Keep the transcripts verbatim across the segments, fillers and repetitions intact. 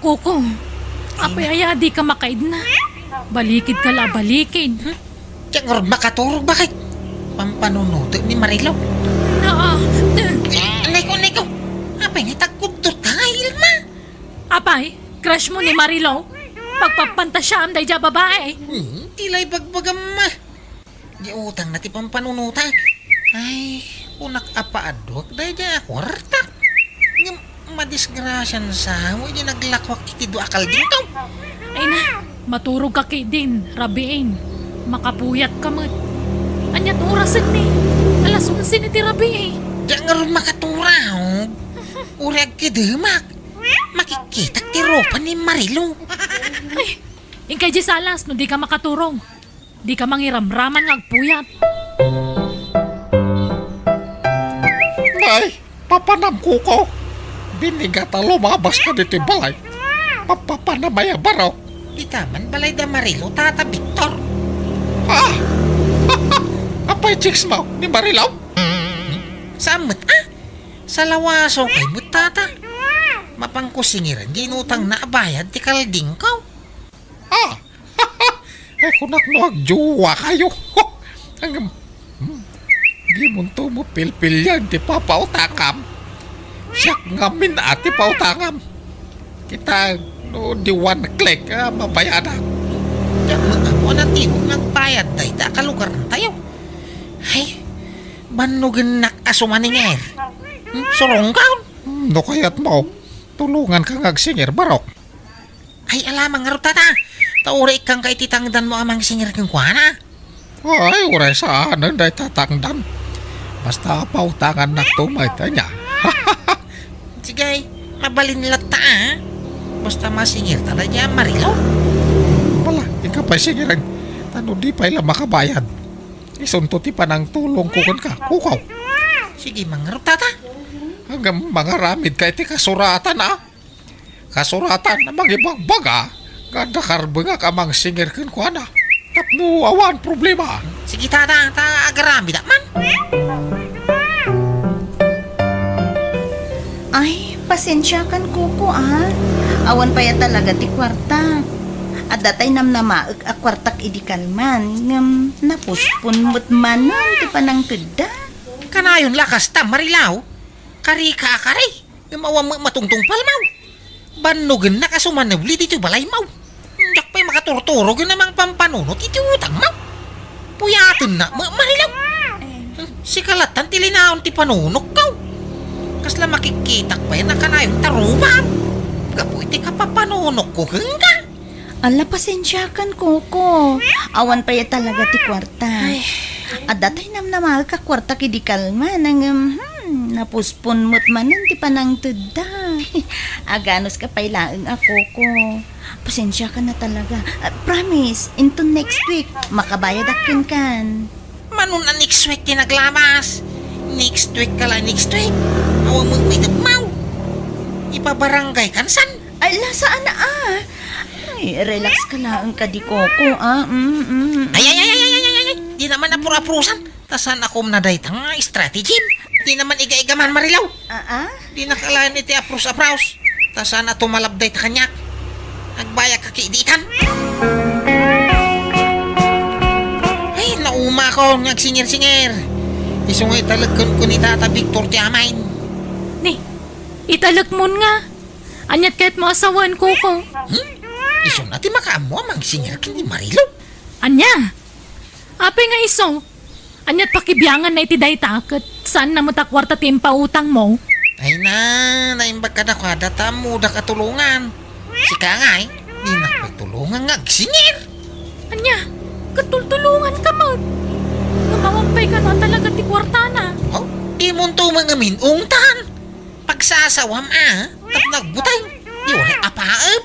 Koko, apay aya dika makaidna? Balikidka la a balikid. Hmm? Diak ngarud makaturog, baket? Pampanunotek ni Marilou. Naa. Anay ko, anay ko. Apay nga tagkudtot ka nga, Ilma? Apay, crush mo ni Marilou? Pagpapantasiaam daydiay a babai. Hmm, ti la ibagbagam, ma. Di utangna ti pampanunotak. Ay, kunak a paadduak daydiay a kuartak. Ngem madisgrasian sa, wen di naglakuak iti dua a kaldingko. Ay na, maturogka ketdin, rabiin. Makapuyatka met. Aniat orasen ni? Alas onse ni ti rabii. Diak ngarud makaturog. Uray agkidemak. Makikkitak ti rupa ni Marilou. Ay, inkay di salas no dika makaturog. Dika mangiramraman nga agpuyat. Nay, papanam, Koko. Binigat a lumabas ka ditoy balay. Papapanam aya, barok? Dita man balay da Marilou, Tata Victor. Ah! Apay, chicks mo ni Marilou? Saan met, ah? Salawaso kay met, Tata. Mapanko singiran, di inutangna a bayad ti kaldingko. Ah! Ay, kunak no agjowa kayo. Ang, hmm, di mo to mo pilpilian ti papautangam. Siak ngamin a ti pautangam. Kita no di one click, ah, mabayadak. Diak met ammo a natibo nga agbayad dayta a kalugarantayo. Ay, bannogennak a sumaningar. Hmm, surongkaw. Hmm, no kayat mo, tulonganka nga agsingir, barok. Ay, ala, mangarud, Tata. Ta uray ikkanka iti tangdanmo a mangsingir kenkuana. Ay, uray saanen dayta tangdan. Basta pautangannak to, mayta nia. Sige, mabalin latta, a. Basta masingirta daydiay a Marilou. Bala, inka pay singiren. Ta no di pay la makabayad, isunto ti panangtulongko kenka, Koko. Sige, mangarud, Tata. Ngem mangaramidka iti kasuratan, a. Kasuratan a mangibagbaga nga adda karbengak a mangsingir kenkuana tapno awan problema. Sige, Tata, ta agaramidak man. Ay, pasensiakan, Koko, a. Awan pay a talaga ti kuarta. Adda tay namnamaek a kuartak idi kalman, ngem napuspon met manen ti panangtedda. Kanayon la kasta, Marilou. Kari ka a kari. Ngem awan met matungtungpalmaw. Bannogennak a sumanebli ditoy balaymaw. Diak pay makaturturog a mangpampanunot iti utangmaw. Puyatennak met, Marilou. Sika lattan ti linaon ti panunokkaw. Kasla makikkitak pay a kanayon taruman gapu iti kapapanunokko kenka. Ala, pasensiakan, Koko. Awan pay a talaga ti kuarta. Ay. Adda tay namnamaek a kuartak idi kalman, ngem, hmm, napuspon met manen ti panangtedda. Aganuska pay laeng a, Koko. Pasensiakan a talaga. Ah, promise, inton next week, makabayadak kenkan. Manon a next week ti naglamas? Next week ka la, next week. Awan met may dagmaw. Ipabarangay kan san? Ay, la, saan a. Ay, relax ka laeng kadi, Koko, a. Mm, mm. Ay, ay, ay, ay, ay, ay, ay, ay. Di naman apur-apurusan. Ta saan a kumna dayta nga strategy? Di naman iga-iga man, Marilou. Ah, ah? Di nakalayan iti apros-apros. Ta saan a tumalab dayta kaniak. Agbayag ka ki di itan. Ay, naumakon nga agsingir-singir. Isu nga italek kenka ni Tata Victor ti amayen. Ni, italek mon nga. Aniat kayat mo a sawen, Koko? Hmm? Isu na ti makaammo a mangsingir ken ni Marilou. Ania? Apay nga isu? Aniat pakibianganna iti dayta ket saanna met a kuarta ti impautangmo? Ay na, naimbag kadakuada ta ammodak a tulongan. Sika ngay, dinak pay tulongan nga agsingir. Ania? Ket tultulonganka met? Ngem awan pay kano a talaga ti kuartana. Oh, dimonto met ngamin ungtan. Pagsasawam a, tapno agbuteng. Di uray apaem.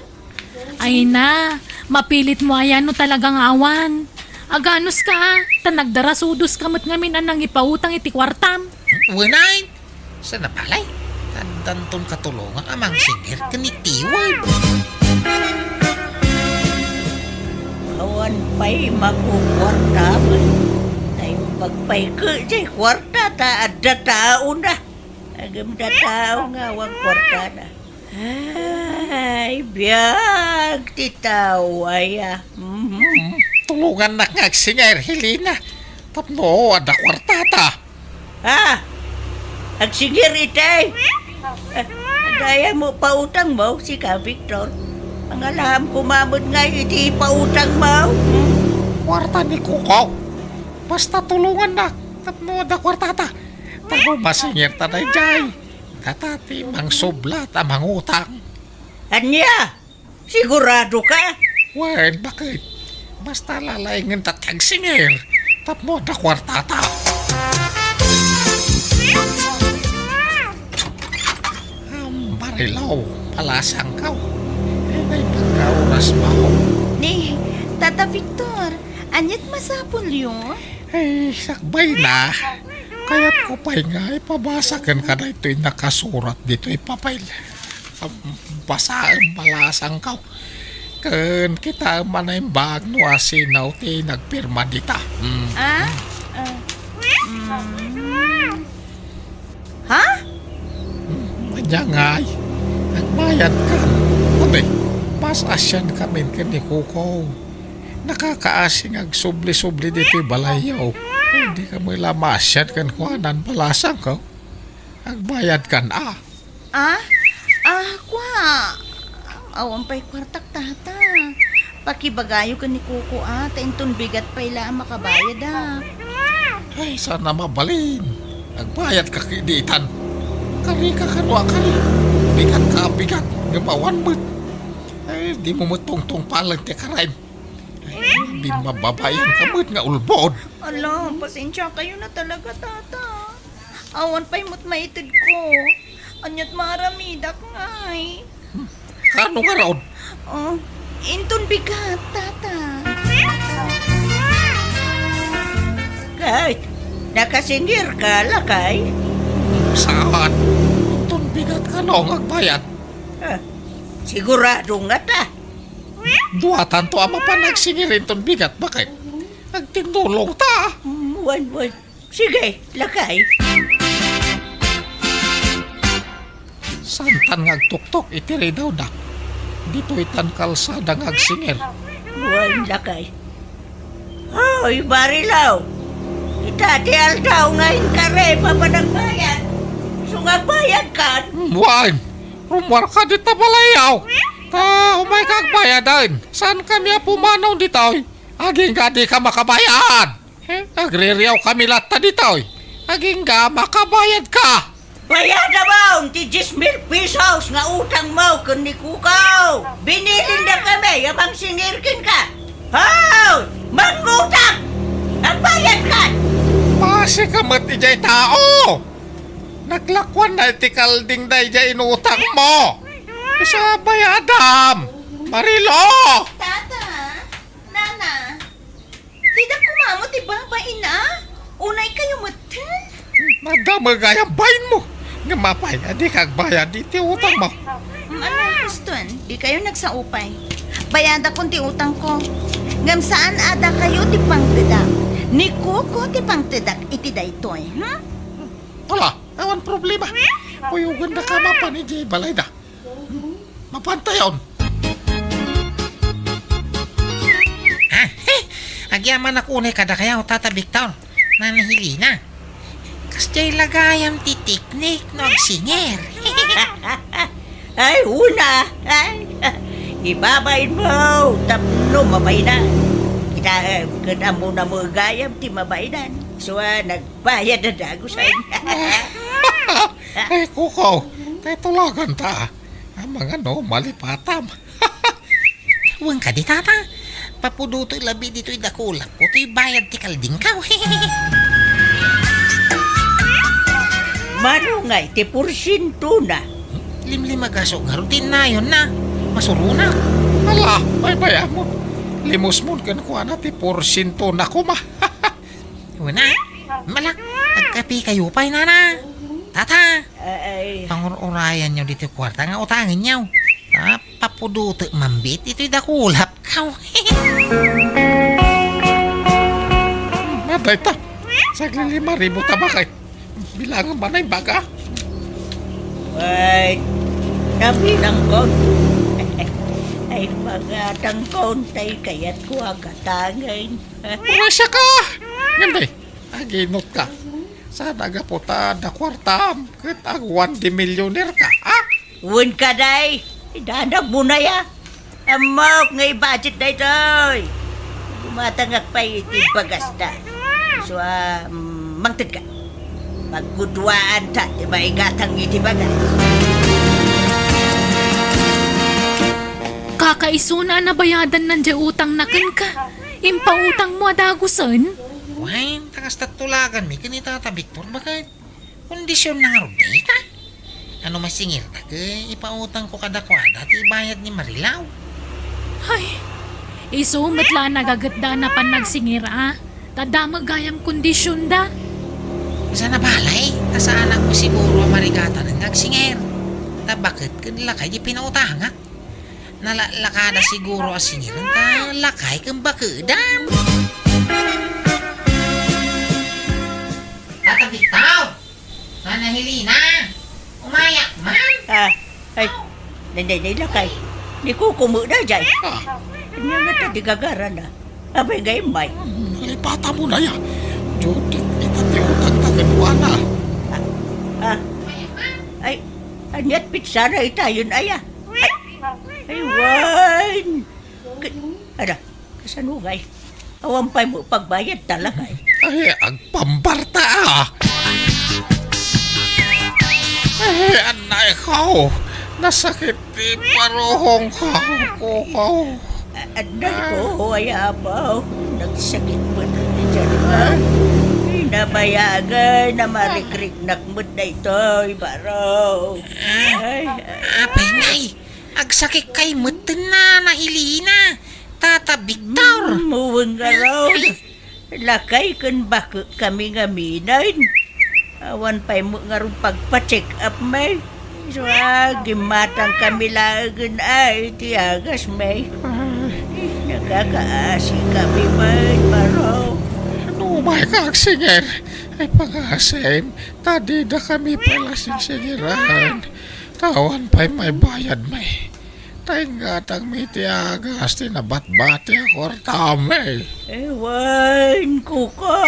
Ay na, mapilit mo aya no talagang awan. Aganuska, ta nagdarasudoska met ngamin a nangipautang iti kuartam. Wen ay, sana palay, addanton katulongan a mangsingir ken ni Tiway. Awan pay makukuarta met. Naimbag pay ket jay kuarta ta adda taona. Agem da tao nga awan kuartana. Ay, biag ti tao aya. Mhm. Tulongannak nga agsingir, Helena. Tapno adda kuartata. Ah, agsingir itay. Ah, dayamo pautangmo, sika, Victor. Mangalaam koma met nga iti pautangmo. Hmm? Kuarta ni Kuko. Basta tulongannak tapno adda kuartata. Tapno masingirta daydiay. Data ti mangsublat a mangutang. Ania? Sigurado ka? Wen, bakit? Basta lalaingenta ti agsingir tapno adda kuartata. Am, Marilaw, palasangkaw. Ay, may pagkaoras ba? Ni, Tata Victor, aniat masapulyo? Ay, sakbay na. Kayatko pay nga ipabasa kenka daytoy nakasurat ditoy papel. Am, basaem, palasangkaw. Ken kitaem a naimbag no asino ti nagpirma dita. Mm. Ah? Ah. Mm. Ha? Mm, ania ngay? Agbayadkan. Kundi, mas asiankamin ken ni Kuko. Nakakaasi nga agsubli-subli ditoy balayyo. Ay, dika met la maasian kenkuana, palasangkaw. Agbayadkan, a. Ah? Ah, kua. Awan pay kuartak, Tata. Pakibagayo ken ni Kuko, a, ta inton bigat pay la a makabayadak. Ay, saan a mabalin. Agbayadka ketdi itan. Karika kano a kari. Bigatka a bigat, ngem awan met. Ay, dimo met tungtungpalen ti karaem. Ay, bimmababaianka met nga ulbod. Ala, pasensiakayo na talaga, Tata. Awan pay met maitedko. Aniat maaramidak ngay? Kaano ngarud? Oh, inton bigat, Tata. Ket, nakasingirka, lakay? Saan? Inton bigat kano nga agbayad? Ah, sigurado ngata? Duatanto a mapan agsingir inton bigat, bakit? Agtindulongta. Mm, wen, wen. Sige, lakay. Saantan nga agtuktok iti ridawda. Ditoytan kalsada nga agsingir. Wen, lakay. Hoy, Marilaw! Ita ti aldaw nga inkarem a panagbayad. Isu nga agbayadkan? Wen, rummuarka dita balayyo. Ta umayka agbayaden. Saankami a pumanaw ditoy. Agingga dika makabayad. Eh, agririawkami latta ditoy. Agingga makabayadka. Bayadamon ti dies mil pesos nga utangmo ken ni Kuko. Binilindakami a mangsingir kenka. Hoy! Mangutang! Agbayadkan! Masika met idiay tao! Naglakuanna iti kalding daydiay inutangmo. Isu a bayadam! Marilo! Tata! Nana! Dida koma met ti babain a? Unaykayo metten? Madamagay a bainmo. Ngem apay a dika agbayad iti utangmo? Mm, ania, Kriston, dikayo nagsao pay. Bayadakon ti utangko. Ngem saan a dakayo ti pangtedak. Ni Kuko ti pangtedak iti daytoy, hmm? Ala, awan problema. Kuyogandaka mapan idiay balayda. Mapantayon. Ah, eh, agyamanak unay kadakayo, Tata Victor, Nana Helena. Kasdiay la gayam ti teknik no agsingir. Ay, una. Ay, ibabainmo tapno mabain. Ita, eh, ket ammona met gayam ti mabain. Isu a nagbayad a dagus. Ay, Kuko, tay tulaganta. Amangan no malipatam. Wen kadi, Tata, papudotek labi ditoy dakulapko toy bayad ti kaldingko. Mano ngay ti porsientona? Limlima gaso ngarud ti innayonna. Masurona. Ala, baybayamon. Limusmon kenkuana ti porsientona koma. Una, mala, agkapikayo pay, Nana. Tata, ay, pangur-urayanyo ditoy kuarta nga utangenyo. Ta papudotek manen ditoy dakulapko. Madayta, sagli lima ribu ta bakay. Bilangan ba na yung baga? Ay, Nabilangkon. Ay, magatangkon, tay kayatko a gatangen. Urasaka! Ngem di, aginutka. Saan a gapu ta adda kuartam ket awan di millionaire ka, a? Wen ka, day. Idanag mo na ya. Ammok nga i-budget daytoy. Gumatangak pay iti bagasta. So, ah, mm, mangted ka. Pagkuduaanta ti maigatang iti bagas. Kakaisuna a nabayadanna diay utangna kenka. Impautangmo a dagusen? Wen, ta kasta tulaganmi ken ni Tata Victor, baket. Kondisionna ngarud dayta? Ano, masingirka ket ipautangko kadakuada ti ibayad ni Marilaw. Ay, isu met la a nagagutda a napan nagsingir a. Ta damag gayam kondisionda. Saan a balay, ta saanakmo siguro a marigatanen nga agsingir. Ta baket ken lakay ti pinautangak. Nalaklakada siguro a singiren ta lakay ken bakedan. Tata Victor! Nana Helena! Umayak man! Ah, ay, nay, nay, nay, lakay. Ni Kuko met daydiay. Ah. Ania ngata di gagarana? Apay nga immay? Hmm, nalipatmo na ya. Judik ita ti utangta kenkuana. Ah, ah. Ay, ania't pitsana itayon aya? Ay, ay, wen. K-, ala, kasano ngay? Awan pay mo pagbayad talaga, eh. Ay, agpambarta, ah. Ay, anay ko. Nasakit ti paruhong ko, Kuko. A-, anay ko, ay, abaw. Nagsakit mo na ni Jericho. Ay, nabayagan na marikriknak mo na ito, Ibaro. Ay, apay, nay. Agsakit kay met ti nana Helena, Tata Victor. Mm, wen ngarud. Lakay ken baket kami ngamin. Awan pay met ngarud pagpa-check up, may. So, ah, gimmatang kami laengen ay ti agas, may. Ay. Nakakaasi kami, may, baro. Ano, may kaagsinger? Ay, pangasim, ta dida kami pala singsingiran. Awan pay maibayad, may. Ta inggatangmi ti agas ti nabatbati a kuartami. Ewan, Kuko.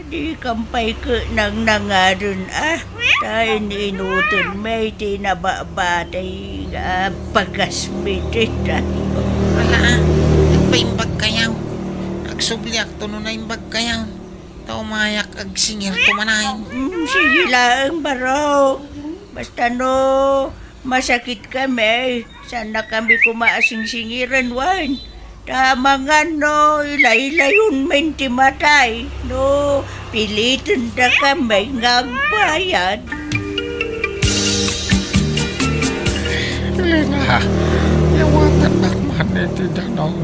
Di kam pay ket nangnangaden, a. Ta in-inutenmi ti nabatbati nga bagasmi dita. Ala, a. Agpaimbag kayaw. Agsubliakto no naimbag kayaw. Ta umayak agsingir to manen. Mm, sige laeng, baro. Basta no masakit kami, saan na kami koma a singsingiran wen. Ta amangan no ilaylayon men ti matay, no piliten da kami nga agbayad. Helena, yawatannak man iti danum.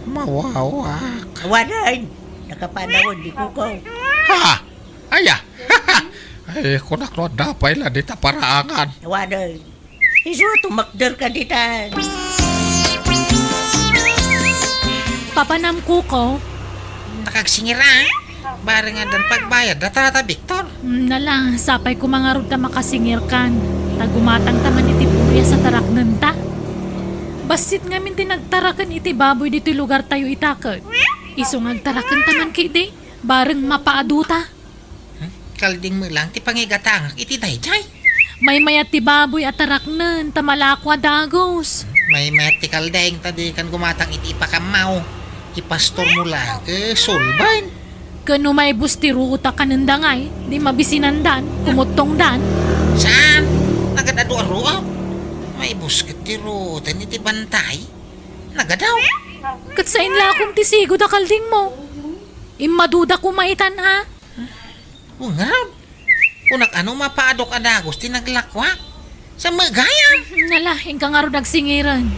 Mawawak. Awanen, nakapanawen ni Kuko. Ha? Aya? Ay, kunak no adda pay la dita paraangan. Awanen. Isu, tumakder ka ditan. Papanam, Kuko. Nakagsingir a. Bareng addan pagbayad da Tata Victor. Mm, nala, sapay koma ngarud ta makasingirkan. Ta gumatangta man iti purias a taraknenta. Bassit ngamin ti nagtaraken iti baboy ditoy lugartayo ita ket. Isu nga agtarakenta man ketdi, bareng mapaaduta. Hmm? Kalding met lang ti pangigatangak iti daydiay. Maymayat ti baboy a taraknen ta malako a dagus. Maymayat ti kalding ta dikan gumatang iti ipakammaw. Ipastormo lang, eh, sulban. Ken no maibus ti ruot a kanenda ngay, di mabisinandan, kumuttongdan. Saan? Nagad-adu a ruot? Maibus ket ti ruoten iti bantay. Nagadaw. Ket sain la a kuntisigod a kaldingmo. Immaduda koma itan a. Wen ngarud. Kunak ano mapaadok a dagus ti naglakuak. Sa gayam. Nala, inka ngarud agsingiren.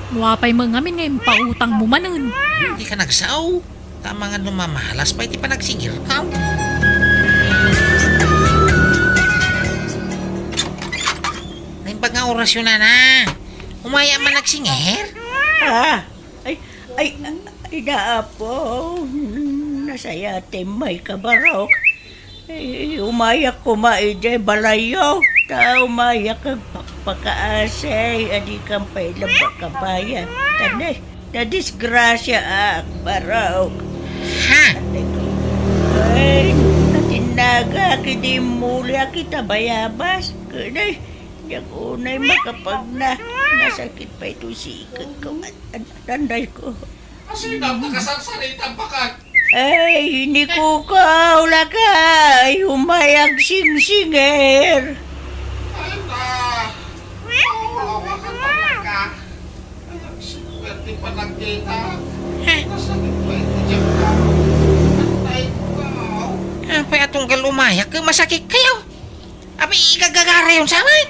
No apay met ngamin nga impautangmo manen. Dika nagsao. Ta amangan no mamalas pay ti panagsingirkaw. Naimbag nga orasyon, nana. Umay a managsingir? Ah, ay, ay, ay, Apo, nasayatem, may kabarok. Eh, umayak koma idiay balayyo, ta umayak agpak-, Pakaasay, a dikam pay la makabayad. Tanay, nadisgrasyaak, Barok. Ha? Ay, natinnagak idi immuliak ita bayabas. Kanay, diak unay makapagna. Nasakit pay to siket ko. An-, an-, anday ko. Asino a makasarsarita, baket? Ay, ni Kukaw, lakay, umay agsingsingir. Ala, awakan talaga. Anak, swerte pa nagkita. Nasakit pa iti tiyan ko. Anay ko. Apay a tunggal umayak, masakit kayo. Apay, igagagarayon sa amin.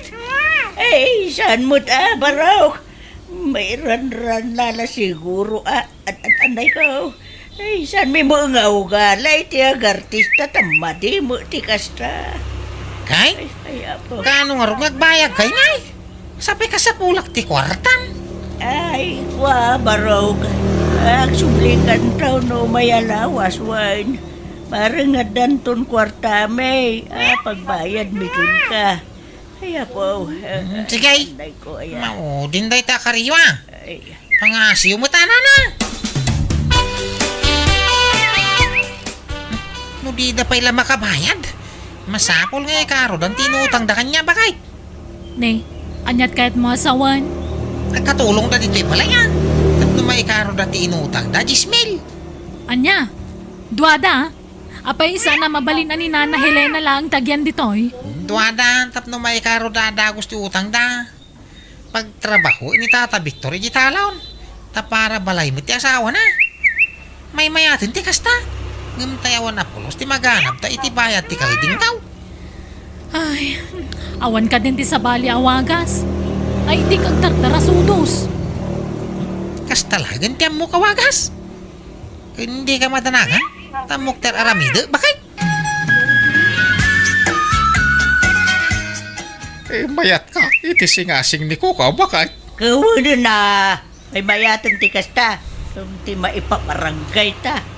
Ay, saan mo't abarok? Mairanran la siguro a, a, a, anay ko. Ay, saan mi mo nga ugala iti agartista ta madi mo ti kasta? Kay? Ay, ay, apo. Kaano nga rugna agbayag kay ngay? Sapay kasapulak ti kuartam. Ay, kua, barok. Agsubli kanto no may alawas wen. Bareng addanton kuartami. Ah, pagbayad mi kenka. Ay, apo. Mm, sige. Anday ko, aya. Maudin dayta a kariwa. Ay. Pangasiw met, nana. No dida pay la makabayad, masapul nga ikarudan ti inutangda kaniak, baket. Ne, ania't kayatmo a sawen? Agkatulongda ditoy balay, a. Tapno maikaruda ti inutangda, dies mil. Ania? Duada? Apay, saan a mabalin a ni Nana Helena laeng ti agian ditoy? Duada tapno maikaruda a dagus ti utangda. Pagtrabaho ni Tata Victor iti talon. Ta para balay met ti asawana. Maymayaten ti kasta. Ngem tay awan a pulos ti maganabda iti bayad ti kaldingtaw. Ay, awan kadin ti sabali a wagas. Ay, dika agdardarasudos. Kasta laeng ti ammok a wagas? Ken dika madanagan? Tammok ti ar-aramidek, baket? Eh, mayatka iti singasing ni Kukaw, baket? Kawanen a, maymayaten ti kasta. Ti maipaparanggayta.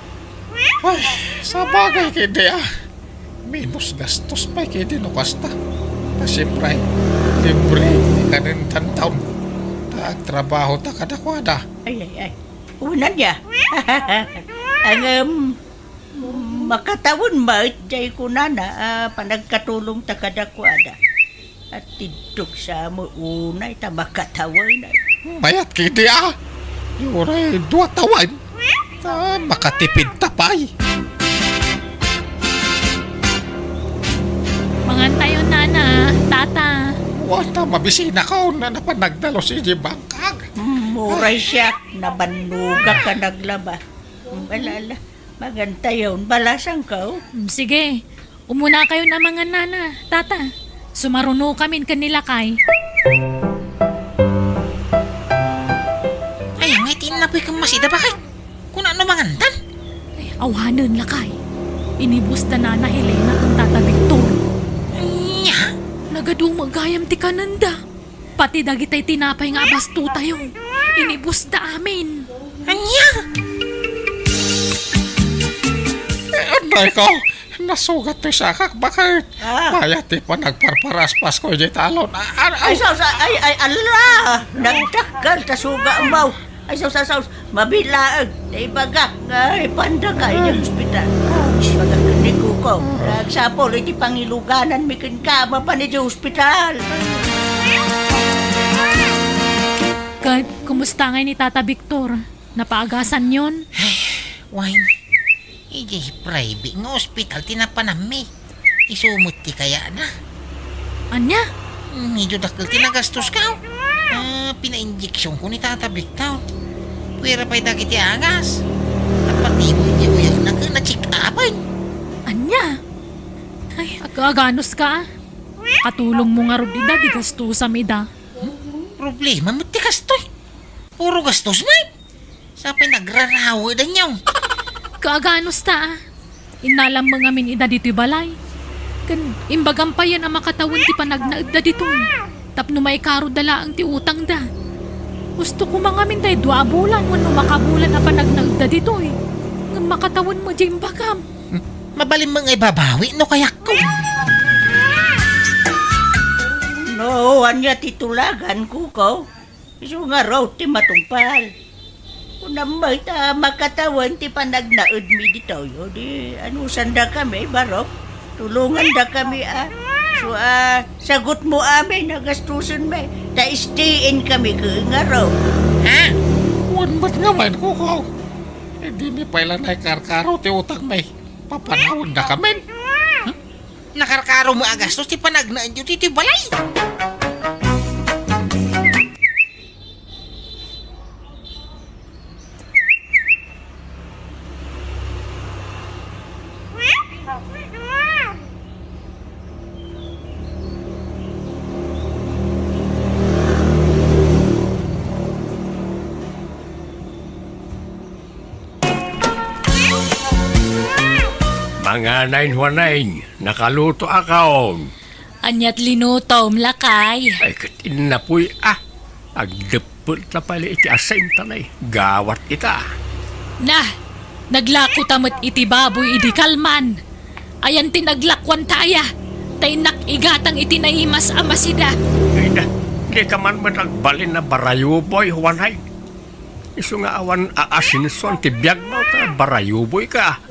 Ay, sabagay ketdi, a. Menos gastos pay ketdi no kasta. Ta siempre, libre ti kanendantaon. Ta agtrabahota kadakuada. Ay, ay, ay. Unan ya. Ngem, makatawen met jay kunana a panagkatulongta kadakuada. At tiddok sa mo unay ta makatawen ay. Mayat ketdi, a. Uray dua tawen. Ta makatipidta pay. Mangantayon, Nana, Tata. Wen ta mabisinakon a napan nagdalus iti bangkag. Mm, uray siak, nabannogak a naglaba. Mm, ala, ala. Mangantayon, balasangko. Mm, sige. Umunakayon a mangan, Nana, Tata. Sumarunokamin ken ni lakay. Ay, ngay ti innapoy ken masida, baket? Kunano mangantan? Ay, awanen, lakay. Inibusda Nana Helena ken Tata Victor. Ania? Nagadu met gayam ti kanenda. Pati dagitay tinapay nga abastotayo, inibusda amin. Ania? Eh, anay ko, nasugat ti sakak, baket? Ah. Mayat ti panagparparaspasko iti talon. Ah, ah, ah. Ay, sa, sa, ay, ay, ala! Nagdakkel ta suga mo. Ay, sa, sa, sa, mabilaeg. Ibaga, ay, panda ka, iti ospital. Ibaga, ni Kuko. Agsapul, iti pangilugananmi kenka, mapan iti ospital. Ket, kumusta ngay ni Tata Victor? Napaagasanyon? Wen, idiay private nga ospital ti napananmi. Isu met ti kayatna. Ania? Medyo dakkel ti nagastosko. Ah, pinainjeksionko ni Tata Victor. Puera pay dagiti agas. Napatibay ti uyagna ken na-check-upan. Ania? Ay, aga-aganuska. Katulongmo ngarud ida, di gastusam ida. Hmm? Problema met ti kastoy. Puro gastos met. Sapay nagrarawedanyo. Kaaganusta, a. Innalam met ngamin ida ditoy balay. Ken imbagam payen a makatawen ti panagnaedda ditoy. Tapno maikarudda laeng ti utangda. Gusto koma ngamin tay dua a bulan wenno makabulan a panagnaedda ditoy. Ngem makatawen met diay imbagam. Hmm, mabalin met nga ibabawi no kayatko. No, O, ania ti tulagan, Kuko? Isu ngarud ti matungpal. Kunam met ta makatawen ti panagnaedmi ditoy, o di, anusandakami, Barok? Tulongandakami, a. Isu a, sagutmo amin a gastusenmi. Ta stay in kami ket ngarud. Ha? Wen met ngamin, Kuko. Idimi pay la naikarkaro ti utangmi. Papanawendakamin. Ha? Nakarkaro met a gastos ti panagnaedyo ditoy balay. Manganay, Juanay, nakalutoakon. Ania ti linutom, lakay? Ay, ket innapoy, a. Agdeppel ta pay iti asin ta nay. Gawat ita. Na, naglako ta met iti baboy idi kalman. Ayan ti naglakuanta aya, ta innak igatang iti naimas a masida. Ay, da, dika man met agbalin a barayuboy, Juanay. Isu nga awan aasinsuan ti biagmo ta barayuboyka.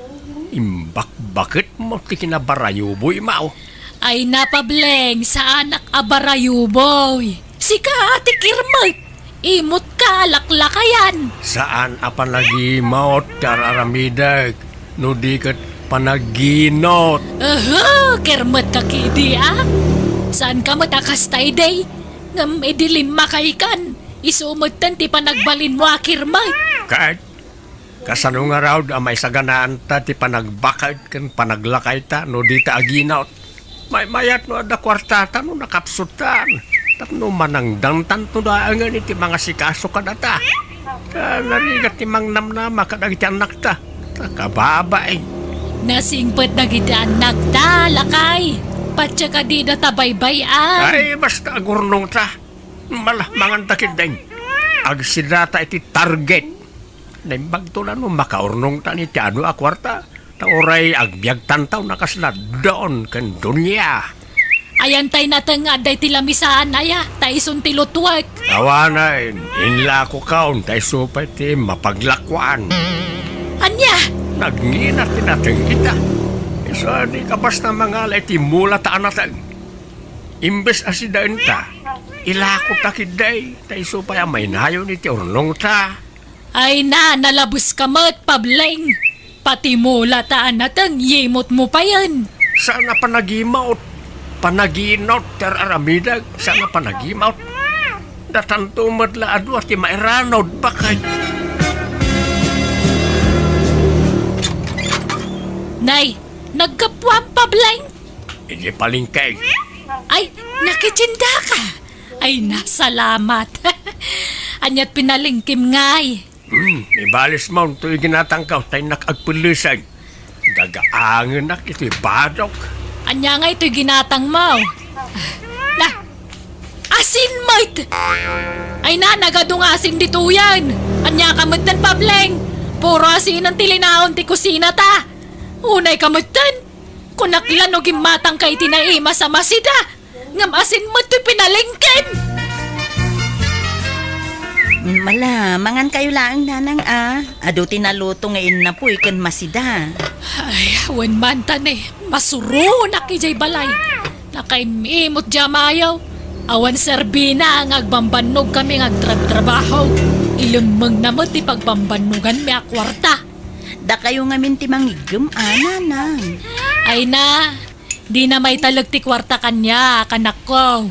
Imbakbaketmo ti kinabarayuboymo. Ay na, Pableng, saanak a barayuboy. Sika a ti kirmet. Imutka a laklakayan. Saan a panagimot ti ar-aramidek, no di ket panaginot. Aha, kirmetka ketdi, a? Saanka met a kasta idi? Ngem idi limmakaykan, isu metten ti panagbalinmo a kirmet. Ket kasano ngarud a maisaganaanta ti panagbaked ken panaglakayta no dita aginot? Maymayat no adda kuartata no nakapsuttan. Tapno manangdangtanto laengen iti mangasikaso kadata. Ta narigat ti mangnamnama kadagiti annakta. Ta kababain. Nasingpet dagiti annakta, lakay. Patse kadida ta baybay-an. Ay, basta agurnongta. Mala, manganta ketdin. Agsidata iti target. Naimbagto la no makaurnongtan iti adu a kuarta. Ta uray agbiagtanto no kasla don ken doña. Ayan tay nateng nga adda iti lamisaan aya, ta isun ti lutuek. Awanen, inlakokon, ta isu pay ti mapaglakuan. Ania? Nagnginat ti nateng ita. Isu a di ka basta mangala iti mula ta a nateng. Imbes a sidaenta, ilakota ketdi, ta isu pay a mainayon iti urnongta. Ay na, nalabeska met, Pableng. Pati mula ta a nateng, yimotmo payen. Saan a panagimot, panaginot, ti ar-aramidek, saan a panagimot. Datanto met la a dua ti mairanod, bakay. Nay, naggapuam, Pableng. Idi palengke. Ay, nakitiendaka. Ay, nasalamat. Aniat pinalengkem ngay? Hmm, ibalismo toy ginatangko, ta innak agpelleseg. Dagaangenak iti badok. Ania ngay toy ginatangmo? Na, asin met! Ay na, nagadu nga asin ditoyen. Aniaka metten, Pableng? Puro asinen ti linaon ti kusinata. Unayka metten? Kunak la no gimmatangka iti naimas a masida, ngem asin met ti pinalengkem. Mala, mangankayo laeng, nanang, a. Adu ti naluto nga innapoy ken masida. Ay, wen man ta ne, masuronak idiay balay. Nakaim-imot diay amayo. Awan serbina nga agbambannogkami nga agtrabtrabaho. Ilemmengna met ti pagbambannoganmi a kuarta. Dakayo ngamin ti mangiggem, a, nanang. Ay na, dina maitalek ti kuarta kaniak, anakko.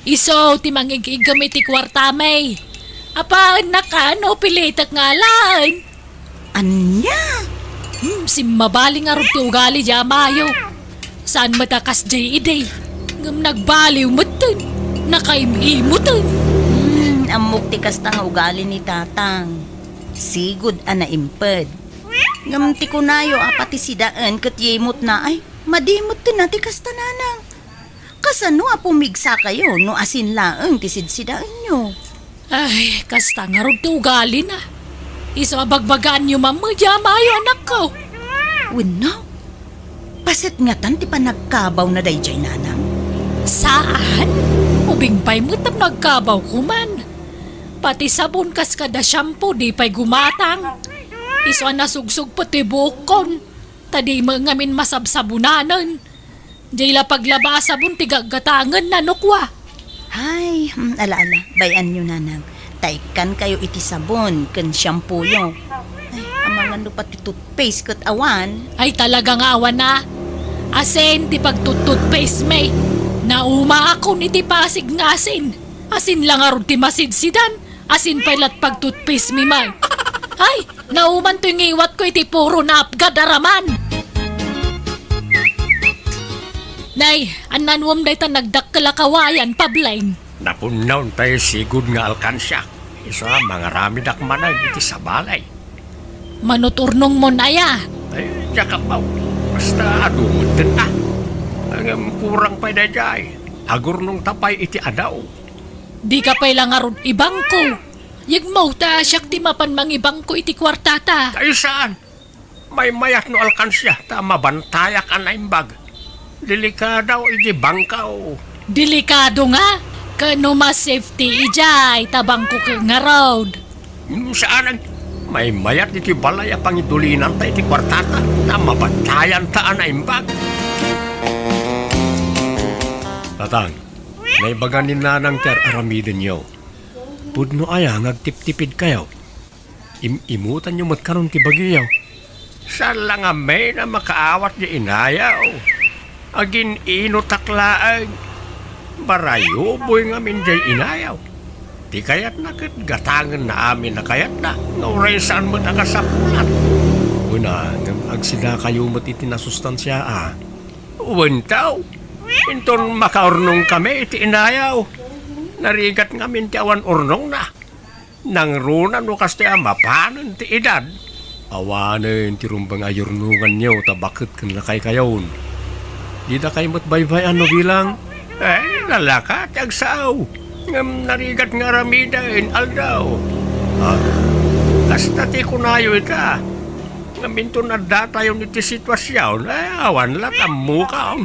Isu ti mangig-iggem iti kuartami. Apaennaka no pilitek nga alaen. Ania? Hmm, simmabali ngarud ti ugali diay amayo. Saan met a kasdiay idi. Ngem nagbaliw metten. Nakaim-imoten. Hmm, ammok ti kasta nga ugali ni tatang. Sigud a naimped. Ngem ti kunayo a pati sidaen ket yimotna ay, madi metten a ti kasta, nanang. Kasano a pumigsakayo no asin laeng ti sidsidaenyo? Ay, kasta ngarud ti ugalina. Isu a bagbagaanyo man met diay amayo, anakko. Wenno, paset ngatan ti panagkabawna daydiay, nanang? Saan? Ubing pay met tapno agkabawko man. Pati sabon kas kada shampoo, di pay gumatang. Isu a nasugsugpet ti buokkon, ta di met ngamin masabsabonanen. Diay la paglaba a sabon ti gaggatangenna no kua. Ay, hmm, ala, ala, bay-anyo, nanang. Ta ikkankayo iti sabon ken shampooyo. Ay, amangan no pati toothpaste ket awan. Ay, talaga nga awan a. Asin ti pagtut-toothpaste mi. Naumaakon iti Pasig nga asin. Asin la ngarud ti masidsidan. Asin pay lat pagtutpaste mi man. Ay, nauman toy ngiwatko iti puro naapgad a raman. Nay, annanuem dayta nagdakkel a kawayan, Pableng. Napunnaw tay sigud nga alkansiak. Isu a mangaramidak manen iti sabali. Manuturnong mon aya? Ay, diak appaw. Basta adu metten a. Ngem kurang pay daydiay. Agurnongta pay iti adaw. Dika pay la ngarud ibangko. Yegmo ta siak ti mapan mangibangko iti kuartata. Ay saan? Maymayat no alkansia ta mabantayak a naimbag. Delikado iti bangko. Delikado nga? Ken no mas safety idiay ta bangko ket ngarud. Hmm, saanen. Maymayat iti balay a pangidulinanta iti kuartata ta mabantayanta a naimbag. Tatang, naibaga ni Nanang ti ar-aramidenyo. Pudno aya nga agtiptipidkayo? Im-imutanyo met kanon ti bagiyo. Saan la ngamin a makaawat diay inayaw. Agin-inutak laeng. Barayuboy ngamin diay inayaw. Ti kayatna ket gatangenna amin a kayatna, nga uray saan met a kasapulan. Kuna, ngem agsidakayo met iti nasustansia a. Wen taw, inton makaurnongkami iti inayaw. Narigat ngamin ti awan urnongna. Nangruna no kastoy a mapanen ti edad. Awanen ti rumbeng a yurnonganyo ta baket ken lakaykayon. Didakay met baybay-an no bilang. Ay, nalaka ti agsao. Ngem narigat nga aramiden, aldaw. Ah, kasta ti kunayo ita. Ngem inton addatayon iti situasion, ay, awan la tammukaon.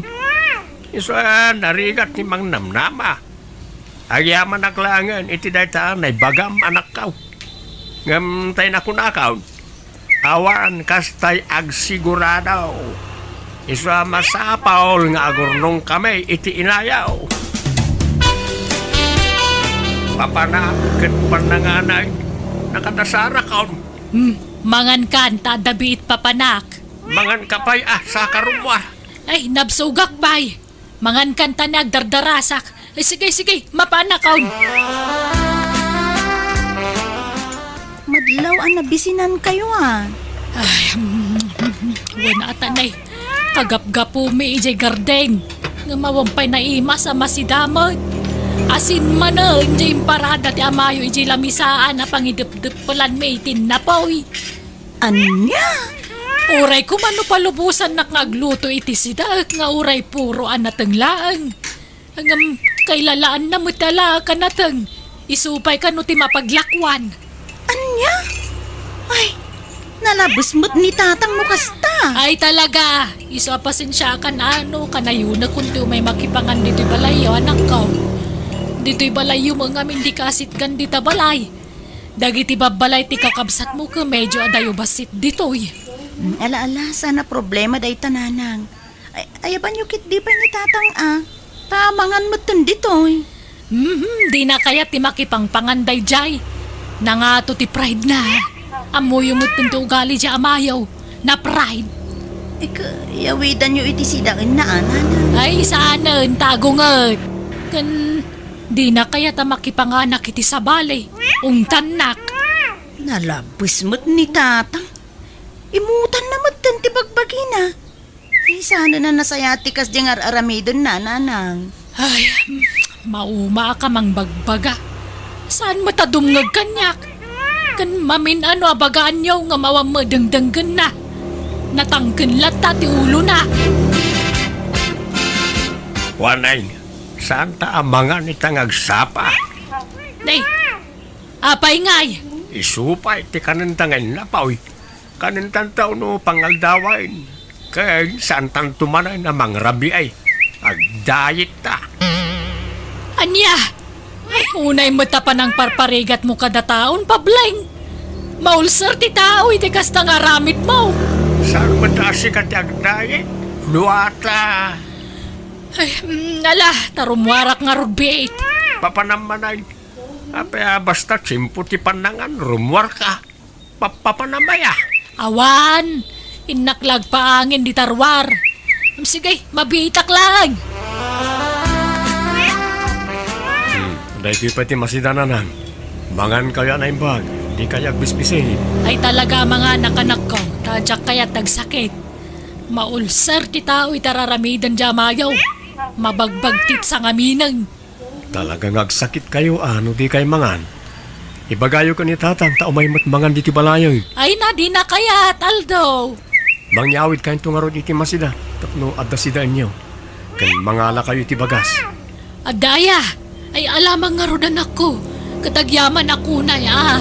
Isu a narigat ti mangnamnama. Agyamanak laengen iti dayta a naibagam, anakko. Ngem tay nakunakon, awan kastay agsigurado. Isu a masapul nga agurnongkami iti inayaw. Papanak ket pannanganay, nakadasarakon. Hmm, mangankan ta adda biit papanak. Manganka pay a sakarumwa. Ay, nabsogak pay. Mangankan ta ni agdardarasak. Eh, sige, sige, mapanakon. Madlaw a nabisinankayo a. Ay, mm, mm, mm, wen ata nay. Kagapgapumi idiay garden. Ngem awan pay naimas a masidamet. Asin manen diay imparada ti amayo idiay lamisaan a pangidepdeppelanmi iti napoy. Ania? Uray koma no palubosannak nga agluto iti sidaek nga uray puro a nateng laeng. Ngem kailalaanna met a laak a nateng. Isu pay kano ti mapaglakuan. Ania? Ay, nalabes met ni tatang no kasta. Ay talaga, isu a pasensiakan a no, kanayonakon ti umay makipangan ditoy balayyo, anakko. Ditoy balayyo met ngamin dika asitgan dita balay. Dagiti babbalay ti kakabsatmo ket medyo adayo bassit ditoy. Mm, ala, ala, saan a problema dayta, nanang. Ay, ayabanyo ketdi pay ni tatang a. Ta mangan metten ditoy. Mhm, dina kayat ti makipangpangan daydiay. Nangato ti pride na. Ammoyo metten ti ugali diay amayo. Na-pride. Ika, yawidanyo iti sidaenna a, nanang. Ay, saanen, tagunget. Ken dina kayat a makipanganak iti sabali. Ungtannak. Nalabes met ni tatang. Imutanna metten ti bagbagina. Ay, saanen a nasayaat ti kasdiay nga ar-aramidenna, nanang. Ay, maumaak a mangbagbaga. Saan met a dumngeg kaniak? Ken mamin-ano a bagaanyo nga awan met dengdenggenna? Natangken latta ti ulona. Kuanay, saanta a mangan ita nga agsapa. Nay, apay ngay? Isu pay ti kanenta nga innapoy. Kanentanto no pangaldawen. Ken saantanto manen a mangrabiay. Agdayetta. Ania? Ay, unay met a panangparparigatmo kadataon, Pableng. Maulser ti tao iti kasta nga aramidmo. Saan met a sika ti agdayeg? Duata. Ay, mm, ala, ta rummuarak ngarud biit. Papanam manen. Apay a basta tiempo ti pannangan, rummuarka? Pa-, papanam aya? Awan, innak la agpaangin dita ruar. Sige, mabiitak laeng. Hmm, daytoy pay ti masida, Nanang. Mangankayo a naimbag, dikayo agbisbisit. Ay talaga, manganak, anakko, ta diak kayat agsakit. Maulser ti tao iti ar-aramiden diay amayo. Mabagbagtit sangamineng. Talaga nga agsakitkayo a no dikay mangan. Ibagayo ken ni Tatang ta umay met mangan ditoy balayo. Ay na, dina kayat, Aldo. Mangyawidkayonto ngarud iti masida tapno adda sidaenyo. Ken mangalakayo iti bagas. Adda aya? Ay, alamang ngarud, anakko. Ket agyamanak unay, a.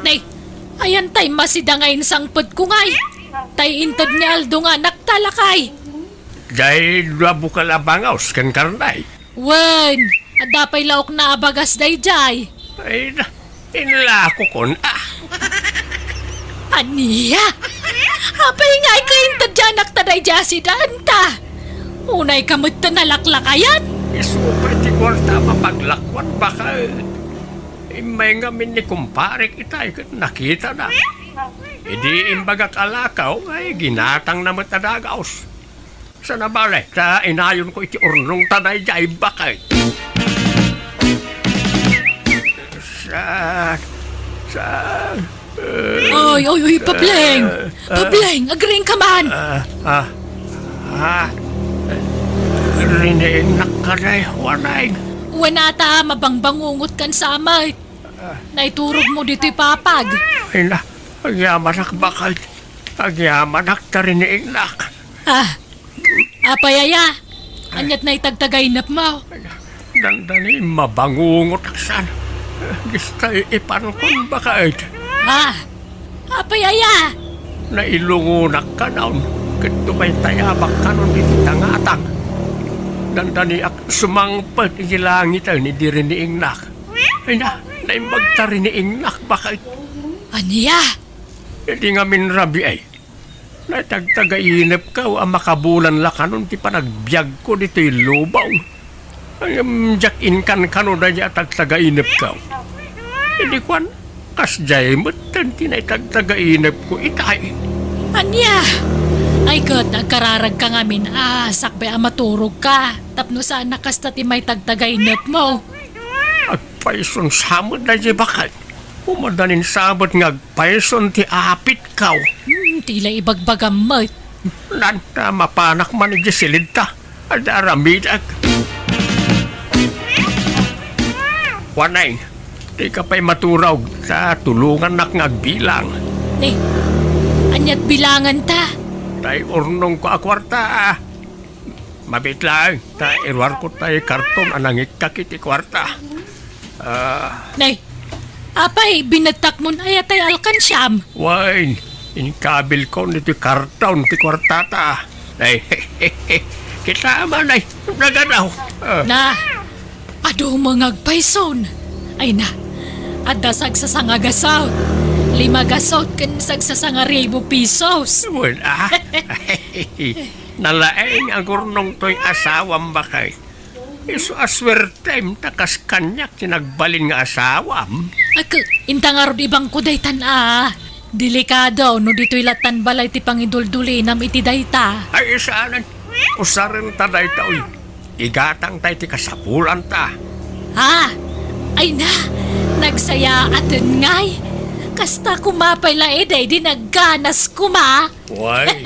Nay, ayan tay masida nga insangpetko ngay. Tay inted ni Aldo nga anakta, lakay. Diay dua bukel a bangaw ken karne. Wen, adda pay laokna a bagas daydiay. Ay, na, inlakokon, a. Ania? Apay nga ay kainted diay anakta daydiay a sidaenta? Unayka met ta nalaklakayan? Isu pay ti kuarta a mapaglakuan, baket. Immay ngamin ni kumparek itay ket nakitana. Idi imbagak a lakaw, ay ginatangna met a dagaos. Saan a bale, ta inayonko iti urnongta daydiay, baket. Sa, sa, eh, Oy, oy, oy, Pableng! eh, eh, Pableng, agriingka man! Ah, ah, ah, riniinnak ka, day, Juaneng. Wen ata, mabangbangungotkan sa amat. Naiturogmo ditoy papag. Ay na, agyamanak, baket. Agyamanak ta riniingnak. Ah, apay aya? Aniat naitagtagainepmo? Dandani mabangungot aksan. Distay ipankon, baket. Ah, apay aya? Nailungonak kanon, ket tumaytayabak kanon iti tangatang. Dandaniak sumangpet iti langiten idi riniingnak. Ay na, naimbag ta riniingnak, baket. Ania? Idi ngamin rabii, naitagtagainepko a makabulan la kanon ti panagbiagko ditoy lubong. Ngem diak inkankano daydiay a tagtagainepko. Idi kuan, kasdiay metten ti naitagtagainepko itay. Ania? Ay ket, agkararagka ngamin a sakbay a maturogka tapno saan a kasta ti maitagtagainepmo. Agpayson sa met daydiay, baket. Umadanin sabet nga agpayson ti apitko. Hmm, ti la ibagbagam met. Nanta, mapanak man idiay silidta. Adda aramidek. Juaneng, dika pay maturog, ta tulongannak nga agbilang. Ni, aniat bilanganta? Tay urnongko a kuarta, a. Mabiit laeng, ta iruarko tay karton a nangikkak iti kuarta. Ah. Nay, apay, binettakmon aya tay alkansiam? Wen, inkabilkon iti karton ti kuartata. Nay, kita man, nay, nagadaw. Ah. Na, adu met nga agpayson. Ay na, adda sagsasanga gasut, lima gasut ken sagsasanga ribu pesos. Wen, a. Nalaeng a gurnong toy asawam, baket. Isu a suertem ta kas kaniak ti nagbalin nga asawam. Ak, inta ngarud ibangko daytan a. Delikado no ditoy lattan balay ti pangiduldulinam iti dayta. Ay, saanen. Usarenta dayta, uy. Igatangta iti kasapulanta. Ha? Ay na, nagsayaaten ngay. Kasta koma pay la idi, di nagganas koma. Wen,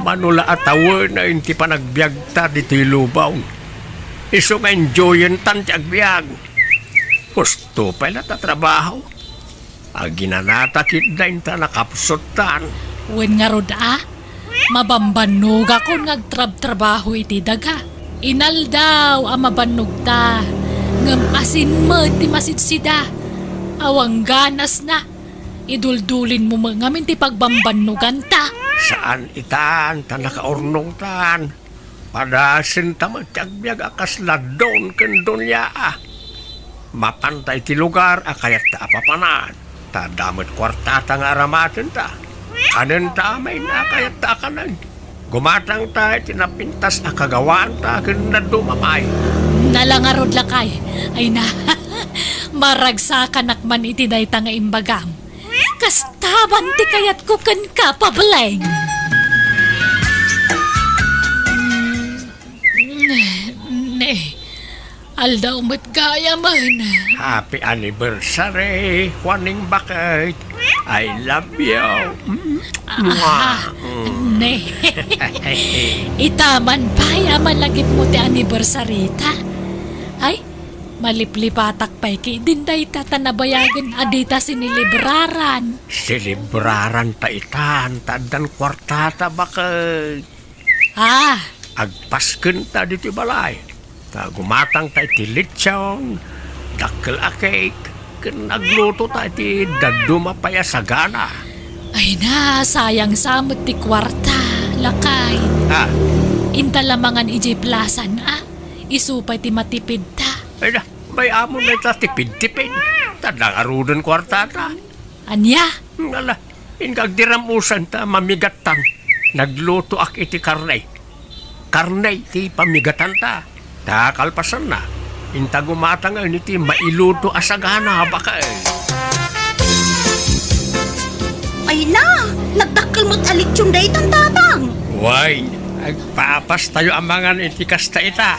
mano la a tawen ti panagbiagta ditoy lubong. Isu nga enjoyentan ti agbiag. Husto pay la ta trabaho. Aginanata ketdi inta nakapsuttan. Wen ngarud a, mabambannogakon nga agtrabtrabaho iti daga. Inaldaw a mabannogta, ngem asin met ti masidsida. Awan ganasna. Iduldulinmo met ngamin ti pagbambannoganta. Saan itan ta nakaurnongtan. Padasenta met ti agbiag a kasla don ken donia a. Mapanta iti lugar a kayatta a papanan, ta adda met kuartata nga aramatenta. Kanenta amin a kayatta a kanen. Gumatangta iti napintas a kagawaanta ken dadduma pay. Nala ngarud, lakay. Ay na, maragsakanak man iti dayta nga imbagam. Kasta man ti kayatko kenka, Pableng. Ne, aldaw met gayamen. Happy anniversary, Juaning Bakit. I love you. Mm. Aha. Mwah. Mm. Ne. Ita man pay a malagipmo ti anniversary ta. Ay, maliplipatak pay ketdin dayta ta nabayagen a dita sinelebraran. Selebraranta itan, ta addan kuartata, Bakit. Ah! Agpaskenta ditoy balay. Ta gumatangta iti litson, dakkel a cake, ken aglutota iti dadduma pay a sagana. Ay na, sayang sa met ti kuarta, lakay. Ah. Inta la mangan idiay plasan, ah. Isu pay ti matipidta. Ay na, may amon dayta tipid-tipid. Ta adda ngaruden kuartata. Ania? Ala, inka agdiram-usan ta mamigattan. Naglutoak iti karne. Karne ti pamigatanta. Ta kalpasanna, inta gumatangen iti mailuto a sagana, Bakit. Ay na, nagdakkel met a litson daytan, Tatang. Way, agpapastayo a mangan iti kasta ita.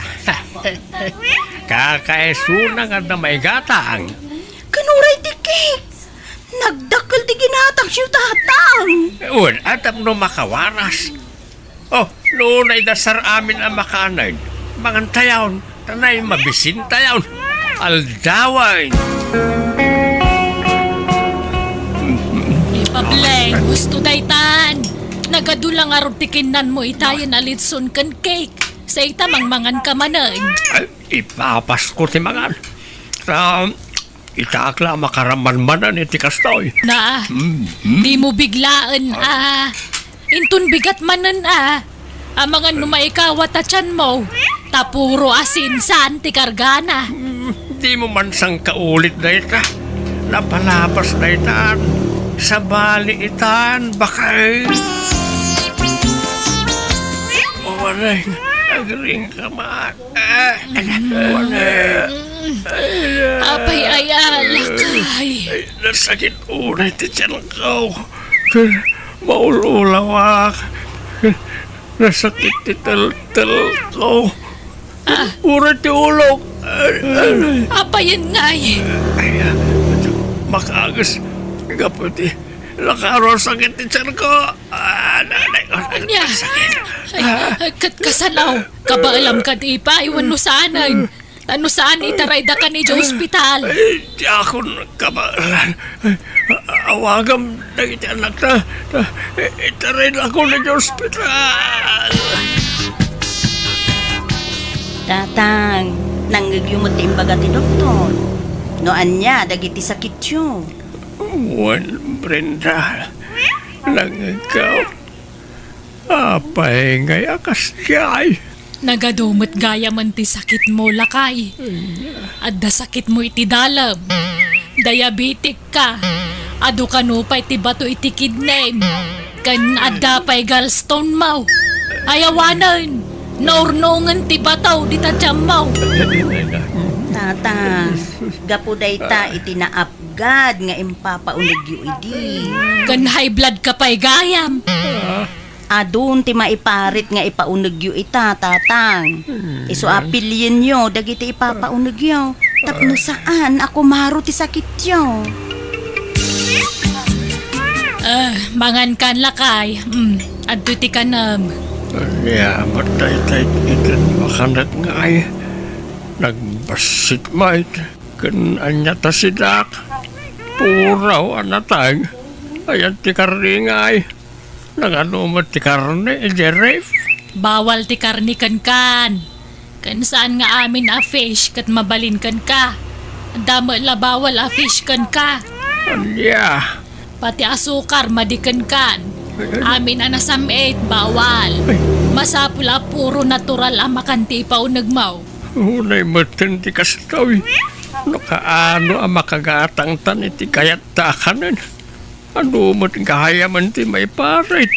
Kakaisuna nga adda maigatang. Ken uray ti cake. Nagdakkel ti ginatangyo, Tatang. Wen, a tapno makawaras. Oh, no, naidasar amin a makanen. Mangantayon, tanay mabisintayon. Aldawen. Ni Pableng, husto daytan. Nagadu la ngarud ti kinnanmo itayen a litson ken cake. Sa ita mangmangan ka manen. Ay, ipapasko ti mangan. Ta, itaak la a makaramanmanen iti kastoy. Na, mm, mm. Dimo biglaen, ah. Inton bigat manen, ah. Amangan no maikawat a tianmo. Ta puro asin saan ti kargana. Mm, dimo man sangkaulit dayta. Napalabas daytan. Sabali itan, Bakit. Uwanay, agring ka man. Ah, anak ko na. Apay aya, lakay? Ay, nasakit unay ti tiyan ko. Maul-ulawak. Nasakit ti teltel ko. Ah. Uray ti ulok. Ay, ay. Apayen ngay? Ay, ah, makagas. Gapu ti nakaro sakit ti tiyan ko. Ah, nanay ko, ania? Sakit. Ay, ah, ket kasano? Kabaelam kad ipay wenno saanen? Ta no saan, itarayda kan idiay ospital. Ay, diakon kabaelan. Awagam dagiti anakta. Ta, itarayda kan idiay ospital. Tatang, nangngegyo met ti imbaga ti doktor. No ania dagiti sakityo? Wen, Brenda, nangngegko. Apay ngay a kasdiay? Nagadu met gayamen ti sakitmo, lakay. Adda sakitmo iti dalem. Diabetic ka. Adu kano pay ti bato iti kidney. Ken adda pay gallstone mo. Ay awanen, naurnongen ti bato dita tianmo. Tata, gapu dayta iti naap- gad nga impapaunegyo idi. Ken high blood ka pay gayam. Adun ti maiparit nga ipaunegyo ita, Tatang. Isu a pilienyo dagiti ipapaunegyo. Tapno saan a kumaro ti sakityo. Ah, mangan kan, lakay. Mm, adtoy ti kanem. Ania met dayta iti makanak ngay? Nagbassit met. Ken ania ta sidak? Puraw a nateng. Ayan ti karne ngay. Nagadu met ti karne idiay ref? Bawal ti karne kenkan. Ken saan nga amin a fish ket mabalin kenka. Adda met la bawal a fish kenka. Ania? Pati asukar, madi kenkan. Amin a nasam-it, bawal. Ay. Masapul a puro natural a makan ti ipaunegmo. Unay metten ti kastoy. No kaano a makagatangtan iti kayatta a kanen. Adu met gayamen ti maiparit.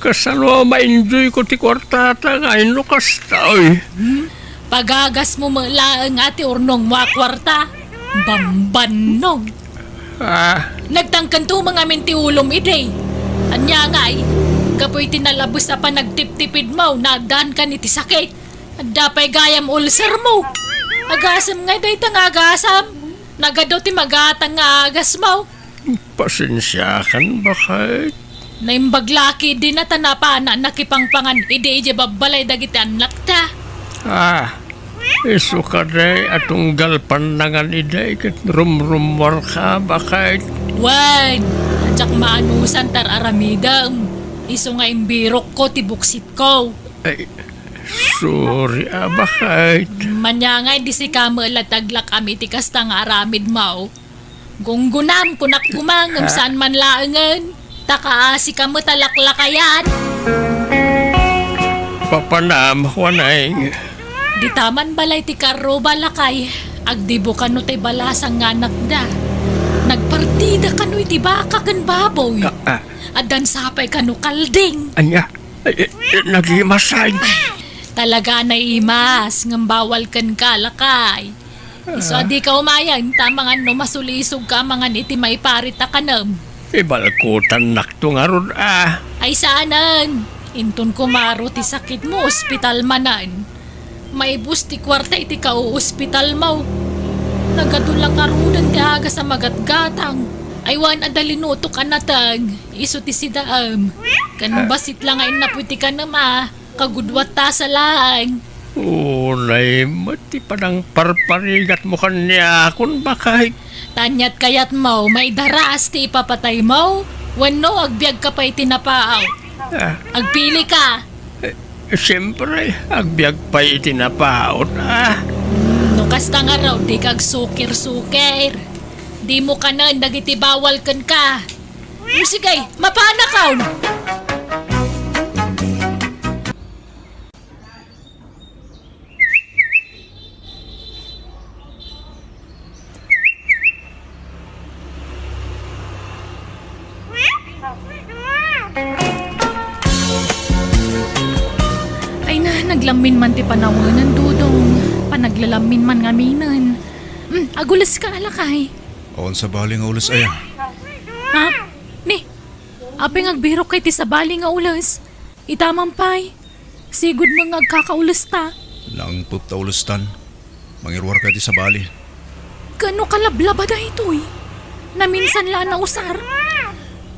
Kasano a ma-enjoy ko ti kuartata nga inno kastoy? Hmm? Pagagasmo met laeng a ti urnongmo a kuarta. Bambannog. Ah. Nagtangken tumeng amin ti ulom idi. Ania ngay, gapu iti nalabes a panagtiptipidmo, naaddaankan iti sakit. Adda pay gayam ulcermo. Agasem ngay dayta nga agasam. Nagadu ti magatang nga agasmo. Pasensiakan, baket. Naimbag la ketdi ta napana nakipangpangan idi idiay babbalay dagiti annakta. Ah, isu kadi a tunggal pannangan idi ket rumrummuarka, baket. Wen, diak maanusan ti ar-aramidem. Isu nga imbirokko ti buksitko. Ay, sorry a, baket. Ania ngay, di sika met la ti aglak-am iti kasta nga aramidmo. Gunggonam, kunak koma, ngem saan man laengen. Ta kaasika met a laklakayat. Papanam, Juaneng. Dita man balay ti karruba, lakay. Agdibo kano ti balasang nga anakda. Nagpartida kano iti baka ken baboy. Ah, ah. Addan sapay kano kalding. Ania? Ay, ay, ay, nagimasay. Ay, talaga naimas, ngem bawal kenka, lakay. Isu a dika umayen, ta amangan no masulisogka amangan iti maiparit a kanem. Ibalkotannakto ngarud a. Ay, saanen. Inton kumaro ti sakitmo, ospital manen. Maibus ti kuarta iti kaospitalmo. Nagadu la ngaruden ti agas a magatgatang. Ay, wen, adda linutok a nateng. Isu ti sidaem. Ken basit la nga innapo iti kanem a. Kagudua ta sa laeng. Unay met ti panangparparigatmo kaniakon, baket. Ta aniat kayatmo, maidaras ti ipapataymo, wenno agbiagka pay iti napaot? Ah. Agpilika. Eh, siempre, agbiag pay iti napaot, ah. Hmm, no kasta ngarud, dika agsukir-sukir. Dimo kanen dagiti bawal kenka. Hmm, sige, mapanakon. Ay na, naglammin man ti panawenen, Dodong. Panaglalammin man ngaminen. Hmm, aguleska, lakay. Awan sabali nga ules aya. Ha? Ni, apay nga agbirokka iti sabali nga ules? Ita man pay, sigud met nga agkakaulesta. Nangpet ta ulestan. Mangiruarka iti sabali. Ken no kalablaba daytoy? Naminsan la a nausar.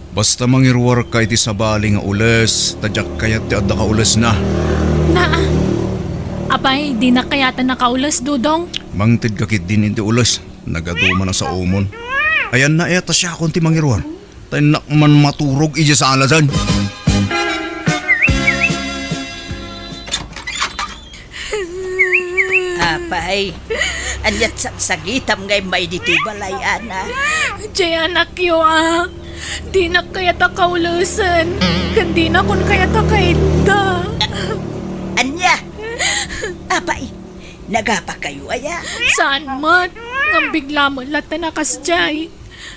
Basta mangiruarka iti sabali nga ules, ta diak kayat ti adda kaulesna. Naa. Apay, dinak kayaten a kaules, Dodong? Mangtedka ketdin iti ules. Nagadu man a saomon. Ayanna aya ta siakon ti mangiruar. Ta innak man maturog idiay saladan. Apay, aniat sagsagitam nga immay ditoy balay, Ana? Diay anakyo a. Dinak kayat a kaulesen. Ken dinakon kayat a kaidda. Ania? Apay, nagapakayo aya? Saan met. Ngem bigla met latta a kasdiay.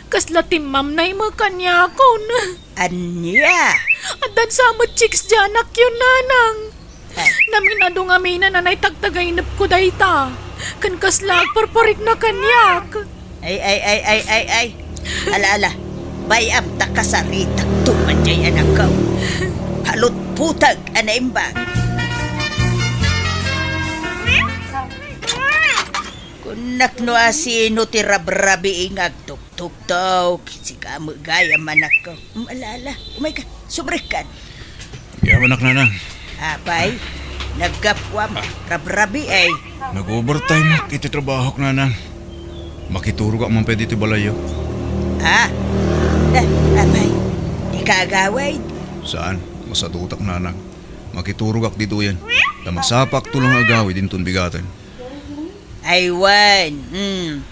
Kasla timmamnay met kaniakon. Ania? Addan sa met chicks diay anakyo, Nanang. Ah. Namin-adu ngaminen a naitagtagainepko dayta. Ken kasla agparparikna kaniak. Ay, ay, ay, ay, ay, ay. Ala, ala. Bay-am ta kasaritakto man diay anakko. Palutputag a naimbag. Kunnak no asino ti rabrabii nga agtuktuktok, sika met gayam, anakko. Mm, ala, ala, umayka, sumrekkan. Agyamanak, Nanang. Apay, naggapuam, rabrabii. Nag-overtime ak iti trabahok, Nanang. Makiturogak man pay ditoy balayyo. Ah, da, apay, dika agawid? Saan, masadutak, Nanang. Makiturogak ditoyen. Ta masapakto la nga agawid inton bigaten. Ay wen, hmm.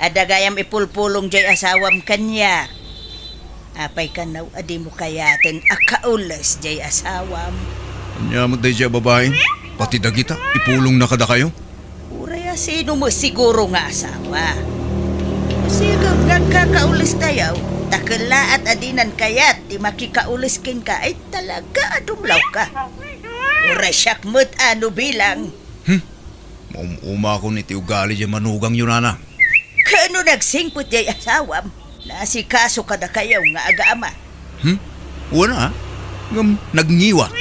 Adda gayam ipulpulong diay asawam kaniak. Apay kano a dimo kayaten a kaules diay asawam? Ania met daydiay a babai? Pati dagita, ipulongna kadakayo? Uray a sino met siguro nga asawa. Sigud nga agkakaulestayo, ta kellaat a dinan kayat ti makikaules kenka, ay talaga a dumlawka. Uray siak met a no bilang. Hmm? Maum-umakon iti ugali diay manugangyo, nanang. Ken no nagsingpet diay asawam, naasikaso kadakayo nga agama. Hmm? Wen a, ngem nagngiwat,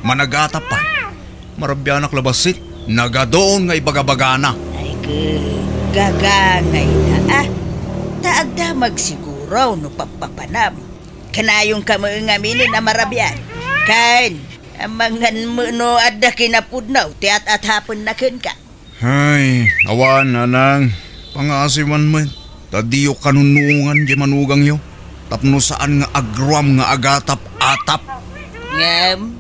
managatap pay. Marabianak la bassit, nagaduon nga ibagabagana. Ay, ke, gagangayna a. Ta agdamag siguro no pappapanam. Kanayonka met ngaminen a marabian. Ken, amangan met no adda kinapudno ti at-atapenna kenka. Ay, awan, nanang. Pangasiman met, ta diyo kanunongan diay manugangyo, tapno saan nga agruam nga agatap-atap. Ngem,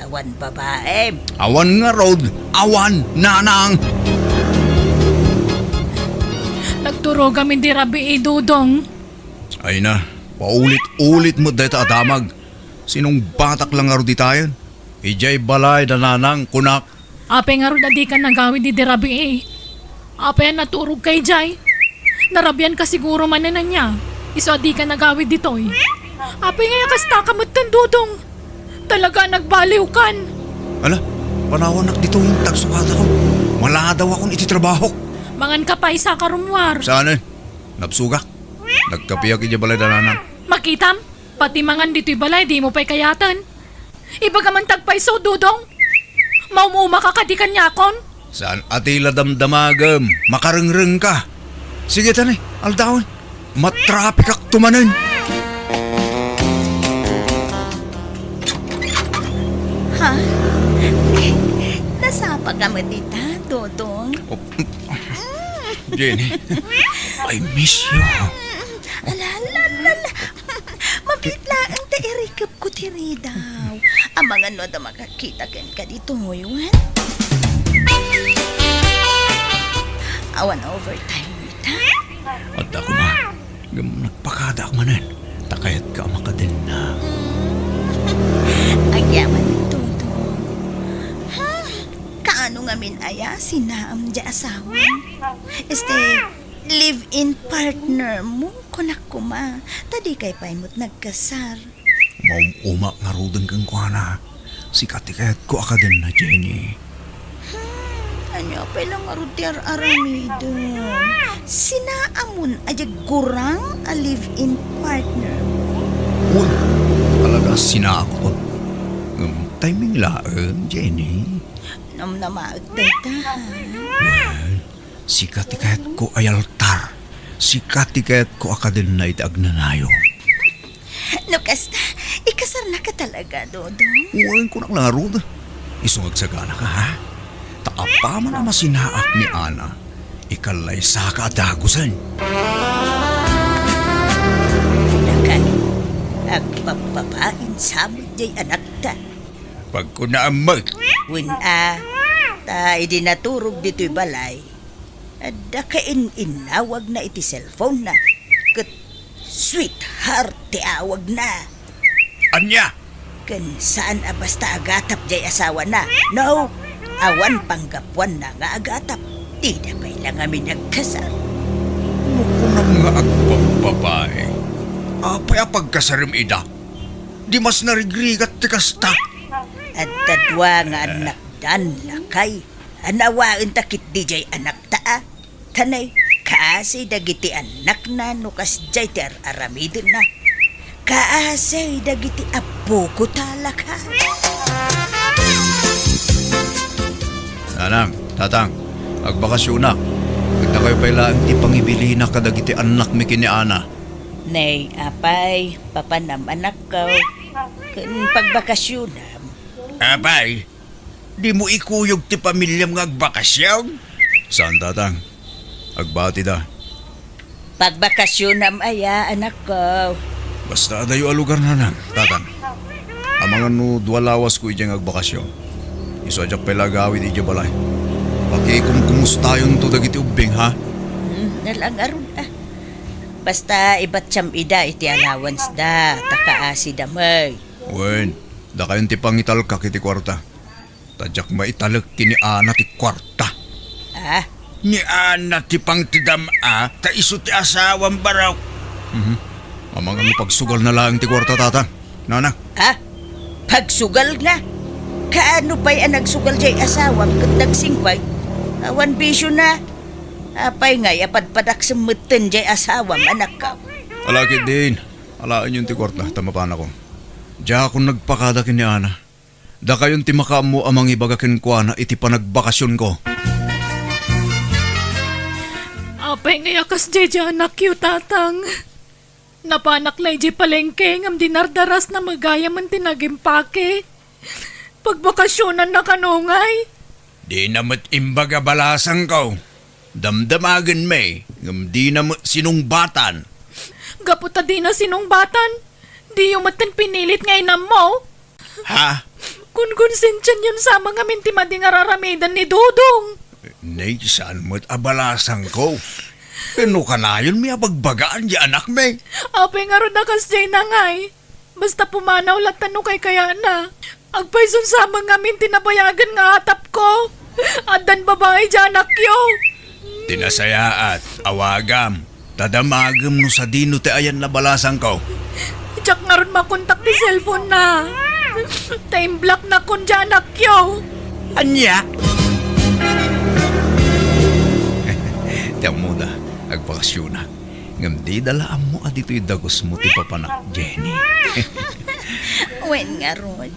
awan babaem. Awan ngarud, awan, nanang. Nagturogam idi rabii, Dodong. Ay na, paulit-ulit met dayta a damag. Sinungbatak la ngarud ditayen. Idiay balay da nanang, kunak. Apay ngarud a dika nagawid idi rabii? Apay a naturogka idiay? Narabianka siguro manen ania, isu a dika nagawid ditoy. Apay ngay a kastaka metten, Dodong? Talaga a nagbaliwkan. Ala, panawannak ditoy, inta agsukatakon. Maladawakon iti trabahok. Manganka pay, saka rummuar. Saanen? Nabsogak. Nagkapiak idiay balay da nanang. Makitam, pati mangan ditoy balay, dimo pay kayaten. Ibagam man ti agpayso, Dodong. Maum-umaka kadi kaniakon? Saan a ti la damdamagem, makarengrengka. Sige, tani, aldawen. Matrapikakto manen. Ha? Nasapaka met ita, Dodong? Oh, Jenny, I miss you. Ala, ala, ala, ala. Mabiit laeng ta irikepko ti ridaw. Amangan no adda makakita kenka ditoy, wen? Awan overtime ita? Adda koma. Ngem nagpakadaak manen. Ta kayatka a makadenna. Mm. Agyaman, Dodong. Hmm. Kaano ngamin aya sinaam diay asawam? Este, live-in partner mo, kunak koma, ta dikay pay met nagkasar. Maum-umak ngaruden kenkuana. Sika ti kayatko a kadenna, Jenny. Hmm, ania pay la ngarud ti ar-aramidem? Sinaamon a diay gurang a live-in partner mo? Wen, talaga a sinaakon. Ngem timing laeng, Jenny. Namnamaek dayta, ha? Wen, Sika ti kayatko a altar. Sika ti kayatko a kadenna iti agnanayon. No kasta, ikasarnaka talaga, Dodong? Wen, kunak la ngarud. Isu nga agsaganaka, ha? Ta apaman a masinaak ni Ana, ikallaysaka a dagusen. Lakay, agpapbabain sa met diay anakta. Pagkunaam met. Wen a, ta idi naturog ditoy balay, adda kain-innawagna iti cellphone-na, ket sweetheart ti awagna. Ania? Ken saan a basta agatap diay asawana. No, awan panggapuanna nga agatap. Dida pay la ngamin agkasar. No kunam nga agbabbabae, apay a pagkasarem ida? Di mas narigrigat ti kasta. Adda dua nga annakdan, lakay. Anawaen ta ketdi diay anakta a. Tanay, kaasi dagiti annakna no kasdiay ti ar-aramidenna. Kaasi dagiti abboko ta, lakay. Nanang, tatang, agbakasionak. Ket dakayo pay laeng ti pangibilinak kadagiti annakmi ken ni Ana. Nay, apay, papanam, anakko. Ken pagbakasionam. Apay, dimo ikuyog ti pamiliam nga agbakasion? Saan, tatang. Agbatida. Pagbakasionam aya, anakko? Basta adayo a lugar, nanang, tatang. Amangan no dua lawasko idiay nga agbakasion. Isu a diak pay la agawid idiay balay. Pakikumkumustayonto dagiti ubbing, ha? Hmm, nala ngarud, a. Basta ibatiam ida iti allowance da, ta kaasida met. Wen, dakayon ti pangitalkak iti kuarta. Ta diak maitalek ken ni Ana ti kuarta. Ah? Ni Ana ti pangtedam-a, ta isu ti asawam, barok. Mhm. Amangan no pagsugalna laeng ti kuarta, Tatang. Nanang. Ah? Pagsugalna? Kaano pay a nagsugal diay asawam ket nagsingpet? Awan bisiona. Apay ngay a padpadaksem metten diay asawam, anakko? Ala ketdin, alaenyon ti kuarta, ta mapanakon. Diakon nagpakada ken ni Ana. Dakayon ti makaammo a mangibaga kenkuana iti panagbakasionko. Apay ngay a kasdiay diay anakyo, Tatang? Napanak la idiay palengke ngem dinardarasna met gayamen ti nagimpake. Pagbakasionanna kano ngay? Dina met imbag a balasangko. Damdamagenmi, ngem dina met sinungbatan. Gapu ta dina sinungbatan, diyo metten pinilit nga inammo. Ha? Kunkonsensianyon sa amin ngamin ti madi nga ar-aramiden ni Dodong. Nay, saan met a balasangko? Wenno kanayonmi a bagbagaan diay anakmi? Apay ngarud a kasdiay ngay? Basta pumanaw latta no kaykayatna. Agpayson sa amin ngamin ti nabayagen nga atapko. Addan babai diay anakyo. Ti nasayaat, awagam. Ta damagem no sadino ti ayanna balasangko. Diak ngarud makontak ti cellphone-na. Ta imblocknakon diay anakyo. Ania? Ti ammoda, agbakasionak. Ngem dida la ammo a ditoy dagusmo ti papanak, Jenny. Wen ngarud.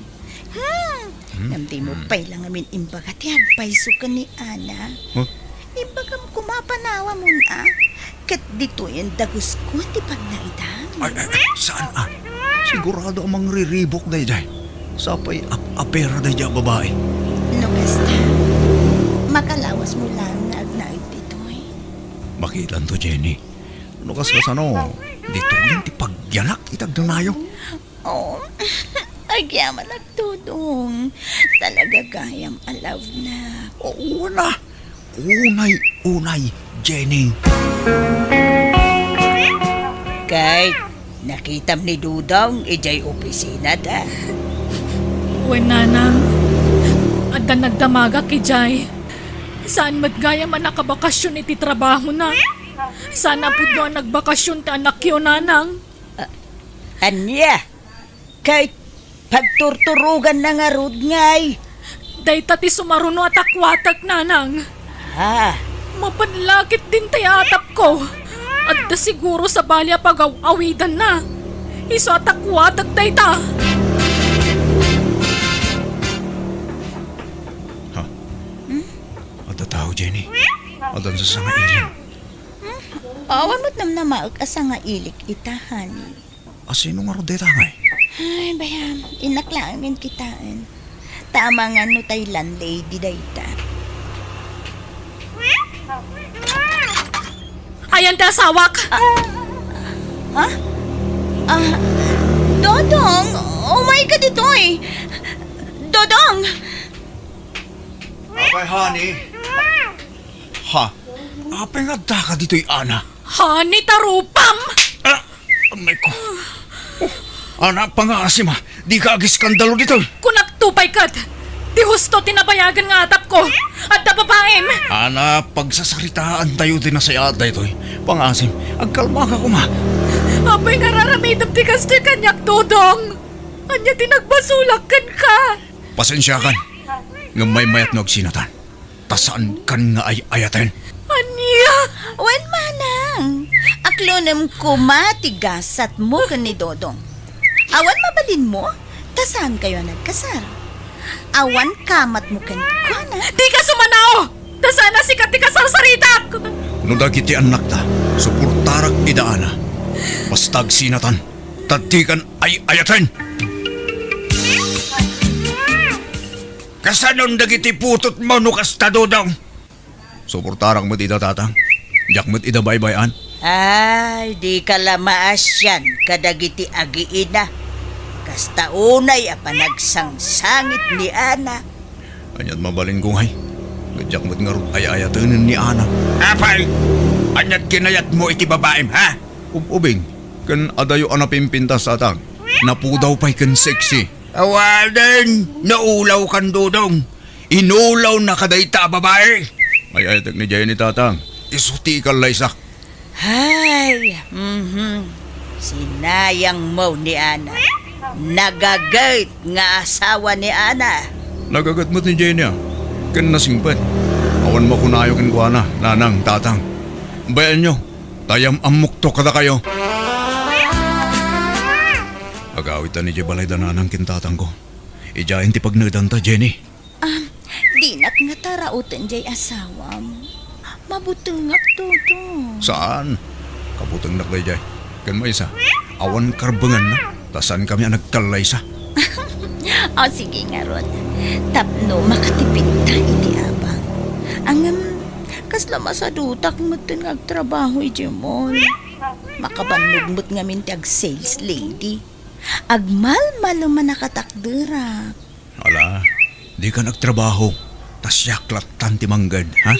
Hmm. Hmm? Ngem dimo Hmm. pay la ngamin imbaga ti agpayso ken ni Ana. Huh? Imbagam koma a panawamon a. Ket ditoyen dagusko ti pagnaedam. Ay, ay, ay, saan a? Sigurado a mangriribuk daydiay. Sapay ap-apera daydiay a babai. No kasta, makalawasmo laeng nga agnaed ditoy. Makitanto, Jenny. No kaskasano, ditoyen ti pagyanak iti agdanayo. Oh, agyamanak, Dodong. Talaga gayam a love-nak. Oo na. Unay-unay, Jenny. Kay, nakitam ni Dodong idiay opisinada? Wen, Nanang. Adda nagdamagak idiay. Saan met gayam a nakabakasion iti trabahona. Saan a pudno a nagbakasion ti anakyo, Nanang. Ah, ania? Kay pagturturoganna ngarud ngay. Dayta ti sumaruno a takuatek, Nanang. Ha? Mapan la ketdin tay atapko. Adda siguro sabali a pagaw-awidanna. Isu a takuatek dayta. Ha? Hmm? Adda tao, Jenny. Addan sasangailing. Hmm? Awan met namnamaek a sangailik ita, honey. A sino ngarud dayta ngay? Ay, bayam. Innak laeng kitaen. Ta amangan no tay landlady dayta. Ayan ti asawak! Ah, ha? Ah, Dodong, umayka ditoy. Dodong! Apay, honey? Ha? Apay nga addaka ditoy, Ana? Honey, tarupam! Ah! Amay ko. Oh, Ana, pangaasim a. Dika agiskandalo ditoy. Kunakto pay ket, ti husto ti nabayagen nga atapko. Adda babaim. Ana, pagsasaritaantayo ti nasayaat daytoy. Pangaasim, agkalmaka koma. Apay nga ar-aramidem ti kastoy kaniak, Dodong? Ania ti nagbasolak kenka? Pasensiakan. Ngem maymayat no agsinatan. Ta saankan nga ay-ayaten. Ania? Wen, manang, aklonem koma ti gasatmo ken ni Dodong. Awan mabalinmo, ta saankayo a nagkasar. Awan kamatmo kenkuana. Dika sumanao! Ta saan a sika ti kasarsaritak! No dagiti annakta, suportarak ida, Ana. Basta agsinatan, ta dikan ay-ayaten! Kasanon dagiti putotmo no kasta, Dodong? Suportarak met ida, Tatang. Diak met ida baybay-an. Ay, dika la maasian kadagiti agiina. Kasta unay a panagsangsangit ni Ana. Aniat mabalinko ngay? Ket diak met ngarud ay-ayatenen ni Ana. Apay! Aniat kinayatmo iti babaim, ha? Ub-ubing, ken adayo a napimpintas, Tatang. Napudaw pay ken sexy. Awanen, naulawkan, Dodong. Inulawna kadayta a babai. Ay, ay, tek ni Jenny, Tatang. Isu ti ikallaysak. Hay, mhm. Sinayangmo ni Ana. Nagaget nga asawa ni Ana. Nagaget met ni Jenny, a. Ken nasingpet. Awan makunayo kenkuana, Nanang, Tatang. Bayanyo, ta yam-ammokto kadakayo. Agawidtan idiay balay da Nanang ken Tatangko. Idiayen ti pagnaedanta, Jenny. Ah, dinak ngata rauten diay asawam. Mabutengak, Dodong. Saan? Kabutengnak daydiay. Ken maysa, awan karbenganna, ta saankami a nagkallaysa. O, sige ngarud. Tapno makatipidta iti abang. Ngem, kasla masadutak metten nga agtrabaho idiay mall. Makabannog met ngamin ti ag-sales lady. Agmalmalem a nakatakderak. Ala, dikan agtrabaho, ta siak lattan ti mangged, ha?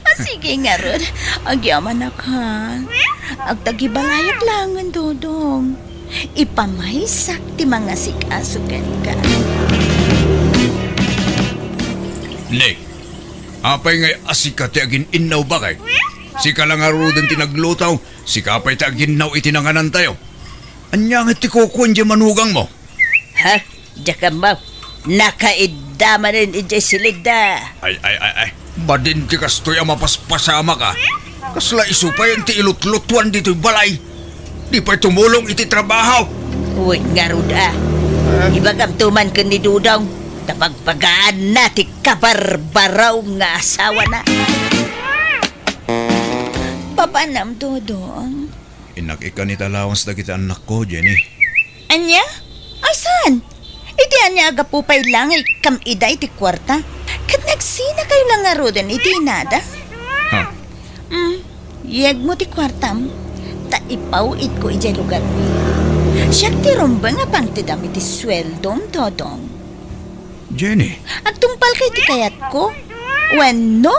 Ah, sige ngarud. Agyamanak, ha? Agtagibalayak laengen, Dodong. Ipamaysak ti mangasikaso kenka. Ne, apay ngay a sika ti agin-innaw, bakay? Sika la ngaruden ti nagluto, sika pay ti aginnaw iti nanganantayo. Ania nga ti kukuan diay manugangmo? Ha? Diak ammo. Nakaidda manen idiay silidda. Ay, ay, ay, ay. Badin ti kastoy a mapaspasamak, a. Kasla isu pay ti ilutlutuan ditoy balay. Di pay tumulong iti trabaho. Wen ngarud, a. Ibagamto man ken ni Dodong, ta pagpagaanna ti kabarbaraw nga asawana. Papanam, Dodong? Innak ikkan iti allowance dagiti annakko, Jenny. Ania? Ay, saan? Iti ania a gapu pay la nga ikkam ida iti kuarta? Ket nagsinakayo la ngaruden iti inada? Ha? Mm, yegmo ti kuartam, ta ipaw-idko idiay lugarmi. Siak ti rumbeng a pangtedam iti sueldom, Dodong. Jenny. Agtungpalka iti kayatko? Wenno,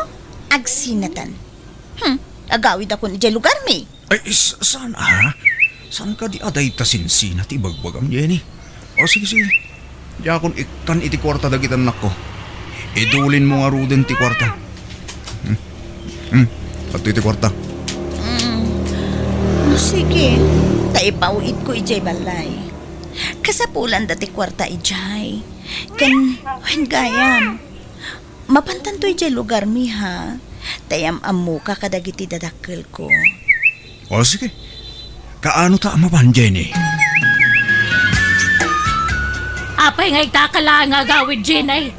agsinatan? Hmm, agawidakon idiay lugarmi. Ay, s-, saan, a? Saan kadi a dayta sinsina ti ibagbagam, Jenny? O, sige, sige. Diakon ikkan iti kuarta dagiti annakko. Idulinmo ngaruden ti kuarta. Hmm. Hmm. Adtoy ti kuarta. Mm. Sige. Ta ipaw-idko idiay balay. Kasapulanda ti kuarta idiay. Ken, wen gayam. Mapantanto idiay lugarmi, ha? Ta yam-ammoka kadagiti dadakkelko. O, sige. Kaano ta a mapan, Jenny? Apay nga itaka laeng nga agawid, Jenny?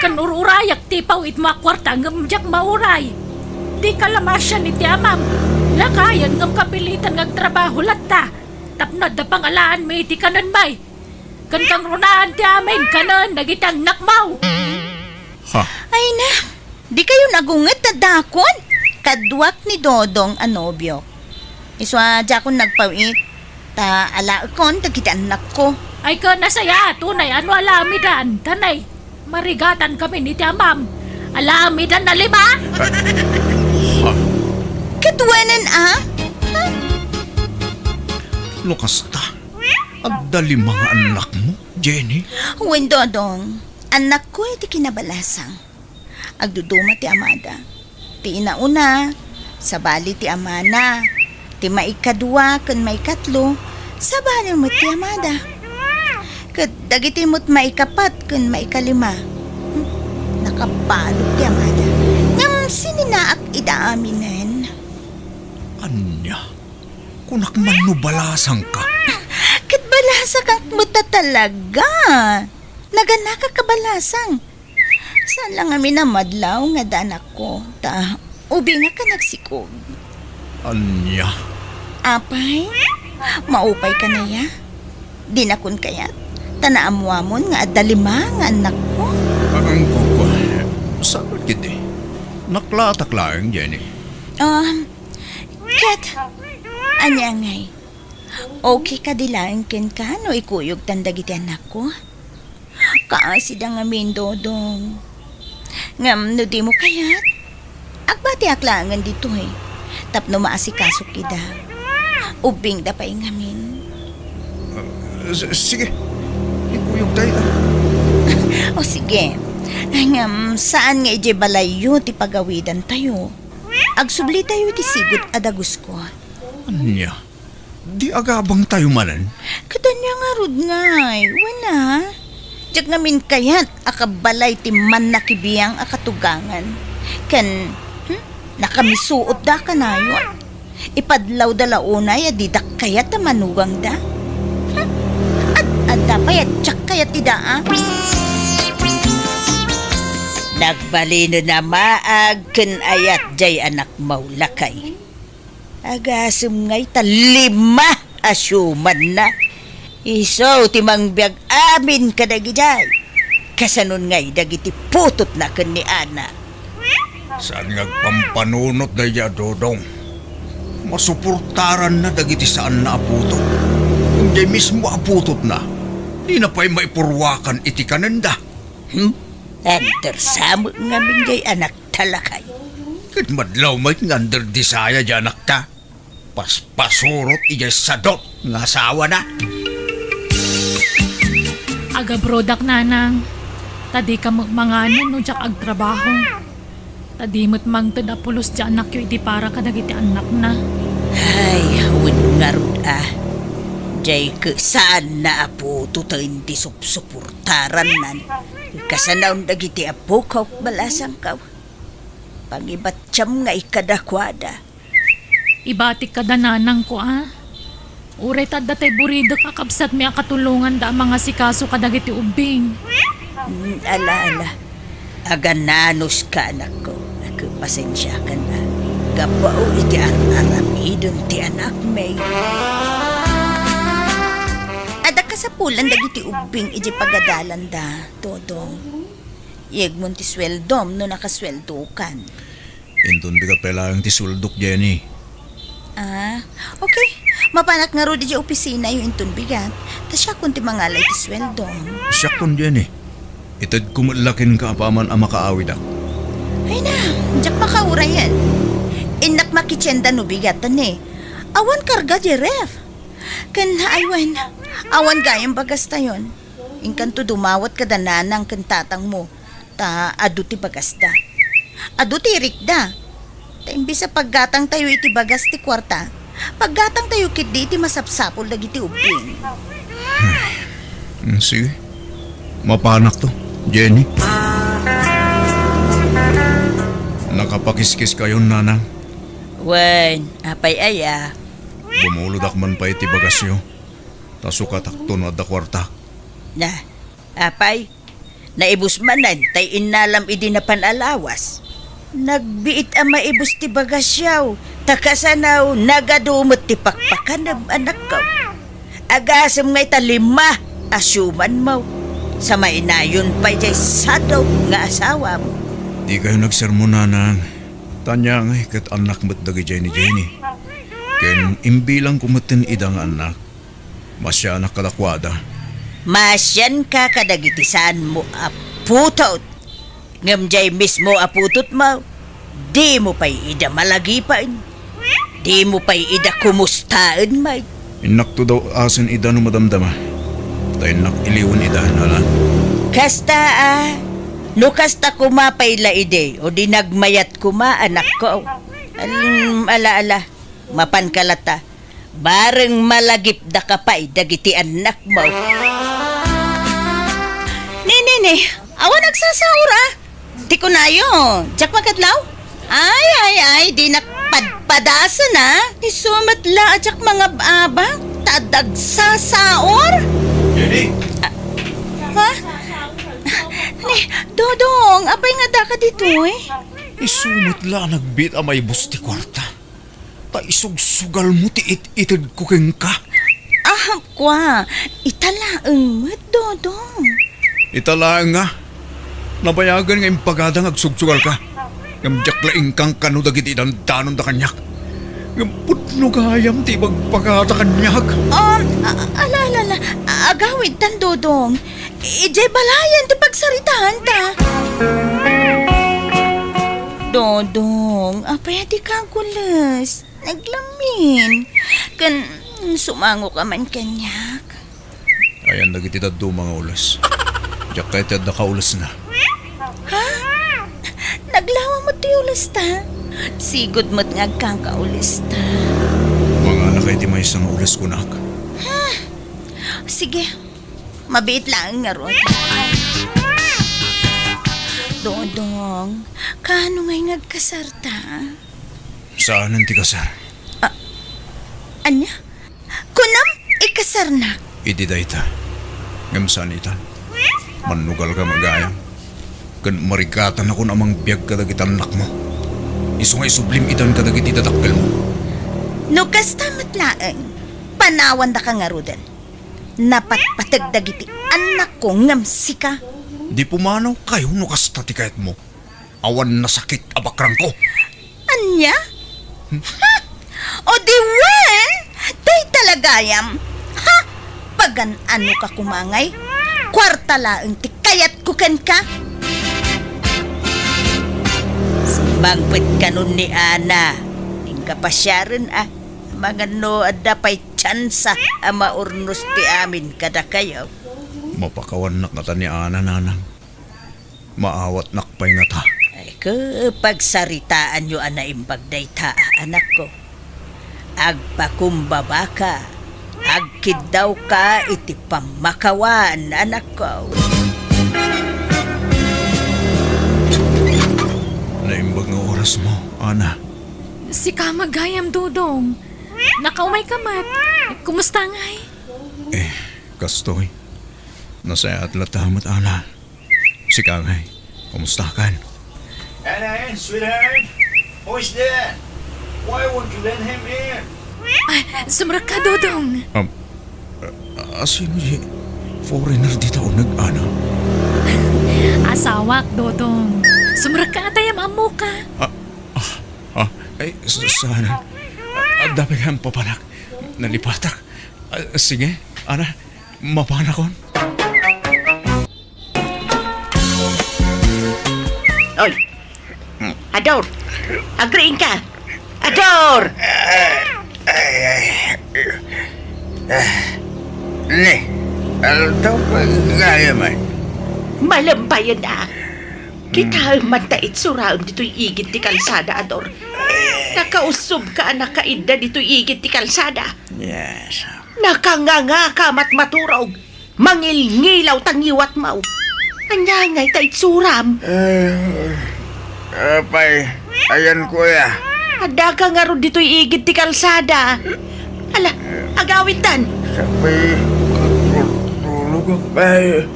Ken ur-urayak ti ipaw-idmo a kuarta ngem diak mauray. Dika la masian iti amam. Lakayen ngem kapilitan nga agtrabaho latta. Tapno adda pangalaanmi iti kanenmi. Ken kangrunaan ti amin kanen dagiti annakmo. Ha? Ay na, dikayon agunget ta dakon. Kaduak ni Dodong a nobiok. Isu a diakon nagpaw-it, ta alaekon dagiti annakko. Ay, ken nasayaat unay a no alamidan, ta nay, marigatan kami ni ti amam. Alamidan a lima? Ha? Ket wenen a? No kasta, adda lima nga annakmo, Jenny? Wen, Dodong, annakko iti kinabalasang. Agduduma ti amada. Ti inauna, sabali ti amana. Ti maikadua ken maikatlo, sabali met ti amada. Ket dagiti met maikapat ken maikalima, hmm, nakabalud ti amada. Ngem sininaak ida aminen. Ania? Kunak man no balasangka? Ket balasakak met a talaga. Naganakak a balasang. Saan la ngamin a madlaw nga adda anakko, ta ubingak a nagsikog. Ania? Apay, maupay ka naya? Dinakon kayat, ta naammoamon nga adda lima nga annakko. Ang kuko, saan ketdi? Naklatak laeng, Jenny. Um, ket, ania ngay? Okay kadi laeng kenka no ikuyogtan dagiti annakko? Kaasida ngamin, Dodong. Ngem no dimo kayat, agbatiak laengen ditoy tapno maasikasok ida. Ubbingda pay ngamin. Ah, s-, sige. Ikuyogta ida. O sige, Ay, ngem, saan nga idiay balayyo ti pagawidantayo. Agsublitayo iti sigud a dagusko. Ania? Di agabangtayo manen? Ket ania ngarud ngay? Wen a. Diak ngamin kayat a kabalay ti mannakibiang a katugangan. Ken, hmm, nakamisuotda kanayon. Ipadlawda la unay a didak kayat a manugangda. Hmm, ad-adda pay a diak kayat ida a. Nagbalinen a maag ken ayat jay anakmo, lakay. Agasem ngay ta lima a siumanna. Isu ti mangbiag amin kadagijay. Kasanon ngay dagiti putotna ken ni Ana? Saan nga agpampanunot daydiay a Dodong? Masuportaranna dagiti saanna a putot. Ngem diay mismo a putotna, dina pay maipurwakan iti kanenda. Hmm? Enter sa met ngamin jay anak talakay. Ket madlaw met nga under desire jay anakta. Paspasurot idiay sadot nga asawana. Agabrodak, nanang. Ta dika met manganen no diak agtrabaho. Ta di met mangted a pulos ti anakyo iti para kadagiti annakna. Ay, wen ngarud a. Jay ket saanna a putoten ti supsuportarannan. Kasanaon dagiti apok, balasangko. Pangibattiam ngay kadakuada. Ibatik kada nanangko a. Uray ta adda tay buridek a kabsatmi a katulonganda a mangasikaso kadagiti ubbing. Mm, ala, ala. Agananuska, anakko. Agpasensiakan a. Gapu iti ar-aramiden ti anakmi. Adda kasapulan dagiti ubbing iti pagadalanda, Dodong. Yegmon ti sueldom no nakasueldokan. Inton bigat pay laeng ti sueldok, Jenny. Ah, okay. Mapanak ngarud idiay opisinayo inton bigat. Ta siakon ti mangala iti sueldom. Siakon, Jenny. Itedko met la kenka apaman a makaawidak. Ay na, diak makaurayen. Innak makitienda no bigat, ni. Awan karga diay ref. Ken, ay wen, awan gayam bagastayon. Inkanto dumawat kada nanang ken tatangmo. Ta adu ti bagasda. Adu ti irikda. Ta imbes a paggatangtayo iti bagas ti kuarta, paggatangtayo ketdi iti masapsapul dagiti ubbing. Hmm, sige. Mapanakto, Jenny. Nakapakiskiskayon, nanang. Wen, apay aya? Bumulodak man pay iti bagasyo. Ta sukatakto no adda kuartak. Na, apay, naibus manen tay innalam idi napan a lawas. Nagbiit a maibus ti bagasyaw, ta kasano, nagadu met ti pakpakanem, anakko. Agasem ngay ta lima a siumanmo. Sa mainayon pay jay sadot nga asawam. Dikayo nagsermon, nanang. Ta ania ngay ket annak met dagijay ni Jenny. Ken imbilangko metten ida nga annak. Maasianak kadakuada. Maasianka kadagiti saanmo a putot. Ngem jay mismo a putotmo, dimo pay ida malagipen. Dimo pay ida kumustaen met. Innakto daw asen ida no madamdama. Ta innak iliwen ida, nanang. Kasta a, no kasta koma pay la idi, o di nagmayat koma, anakko. Al-, ala, ala, mapanka latta. Bareng malagipdaka pay dagiti annakmo. Ni, ni, ni, awan agsasaor a. Ti kunayo, diak makadlaw? Ay, ay, ay, dinak padpadasen a. Isu met la a diak mangab-abak, ta adda agsasaor. Jenny! Ah, ha? Ni, Dodong, apay nga addaka ditoy? Isu met la a nagbiit a maibus ti kuarta. Ta isugsugalmo ti it-itedko kenka. Ah, kua, ita laeng met, Dodong. Ita laeng nga. Nabayagen nga impagada nga agsugsugalka. Ngem diak la inkankano dagiti dandanonda kaniak. Ngem pudno gayam ti ibagbagada kaniak. Um, a-, ala, ala, ala. Agawidtan, Dodong. Idiay balayen ti pagsaritaanta. Dodong, apay a dika agules? Naglamin. Ken, sumangoka man kaniak. Ayan dagiti dadduma nga ules. Diak kayat ti adda kaulesna. Ti ulista? Sigud met nga agkanka ulista. Manganaka iti maysa nga ulis kunak. Sige, mabiit laeng ngarud. Dodong, kaano ngay nga agkasarta? Saanen ti kasar? Ah, ania? Kunam, ikasarnak. Idi dayta, ngem saan itan. Mannugalka gayam, ken marigatanakon a mangbiag kadagiti annakmo. Isu nga isublim itan kadagiti dadakkelmo. No kasta met laeng, panawandaka ngaruden. Napatpateg dagiti annakko ngem sika. Di pumanawkayo no kasta ti kayatmo. Awan nasakit a bakrangko. Ania? Ha? O di wen? Dayta la gayam. Ha? Pagan-anoka koma ngay? Kuarta laeng ti kayatko kenka. Simmangpet kanon ni Ana. Inka pasiaren a. Amangan no adda pay tsansa a maurnos ti amin kadakayo. Mapakawannak ngata ni Ana, nanang. Maawatnak pay ngata. Ay, ke, pagsaritaanyo a naimbag dayta, anakko. Agpakumbabaka, agkiddawka iti pammakawan, anakko. Naimbag nga orasmo, Ana. Sika met gayam, Dodong. Nakaumayka met. Kumusta ngay? Eh, kastoy. Nasayaat latta met, Ana. Sika ngay, kumustakan? Ana, sweetheart, who is that? Why won't you let him in? Ay, sumrekka, Dodong. Um, a-, asino di foreigner dita uneg, Ana? Asawak, Dodong. Sumrekka, ta ammok. Ah, ah, ah, ay, s-, saan? Ah, adda pay gayam papanak. Nalipatak. Ah, sige, Ana, mapanakon. Oy. Ador. Agriingka. Ador! Ay, ay. Ah. Ne, aldaw pa gayam. Malambayan a. Kitaem man ta itsuraem ditoy igid ti kalsada, Ador. Nakaussobka a nakaidda ditoy igid ti kalsada. Yes. Nakangangaka met maturog. Mangilngilaw ta ngiwatmo. Ania ngay ta itsuram? Eh, apay, ayanko aya. Addaka ngarud ditoy igid ti kalsada. Ala, agawidtan. Sapay, tulog apay.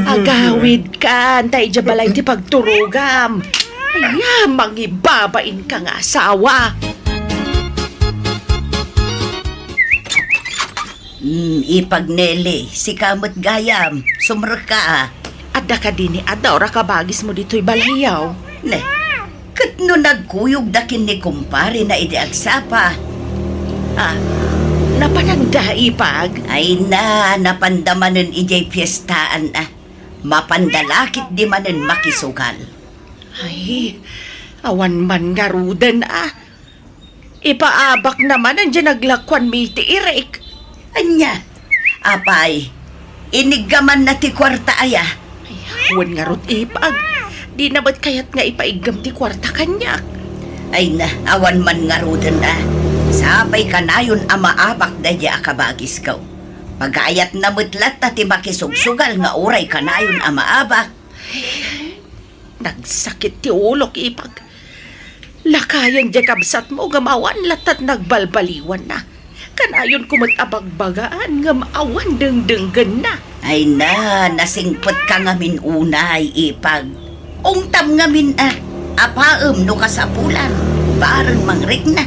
Agawidkan, ta idiay balay ti pagturogam. Aya, mangibabainka nga asawa. Mm, Ipag Nelly, sika met gayam, sumrekka a. Adda kadi ni Ador a kabagismo ditoy balayyo? Ne, ket no nagkuyogda ken ni kumparena idi agsapa? Ah, napananda, Ipag? Ay na, napanda manen idiay piestaan a. Mapanda la ketdi manen makisugal. Ay, awan man ngaruden a. Ipaabakna manen diay naglakuanmi iti irik. Ania? Apay, iniggamanna ti kuarta aya? Ay, wen ngarud, Ipag. Dina met kayat nga ipaiggam ti kuarta kaniak. Ay na, awan man ngaruden a. Sapay kanayon a maabak daydiay a kabagisko. Pagayatna met latta ti makisugsugal nga uray kanayon a maabak. Nagsakit ti ulok, Ipag. Lakayen diay kabsatmo ngem awan latta ti nagbalbaliwanna. Kanayonko met a bagbagaan ngem awan dengdenggenna. Ay na, nasingpetka ngamin unay, Ipag. Ungtam ngamin a, apaem no kasapulan, bareng mangrikna.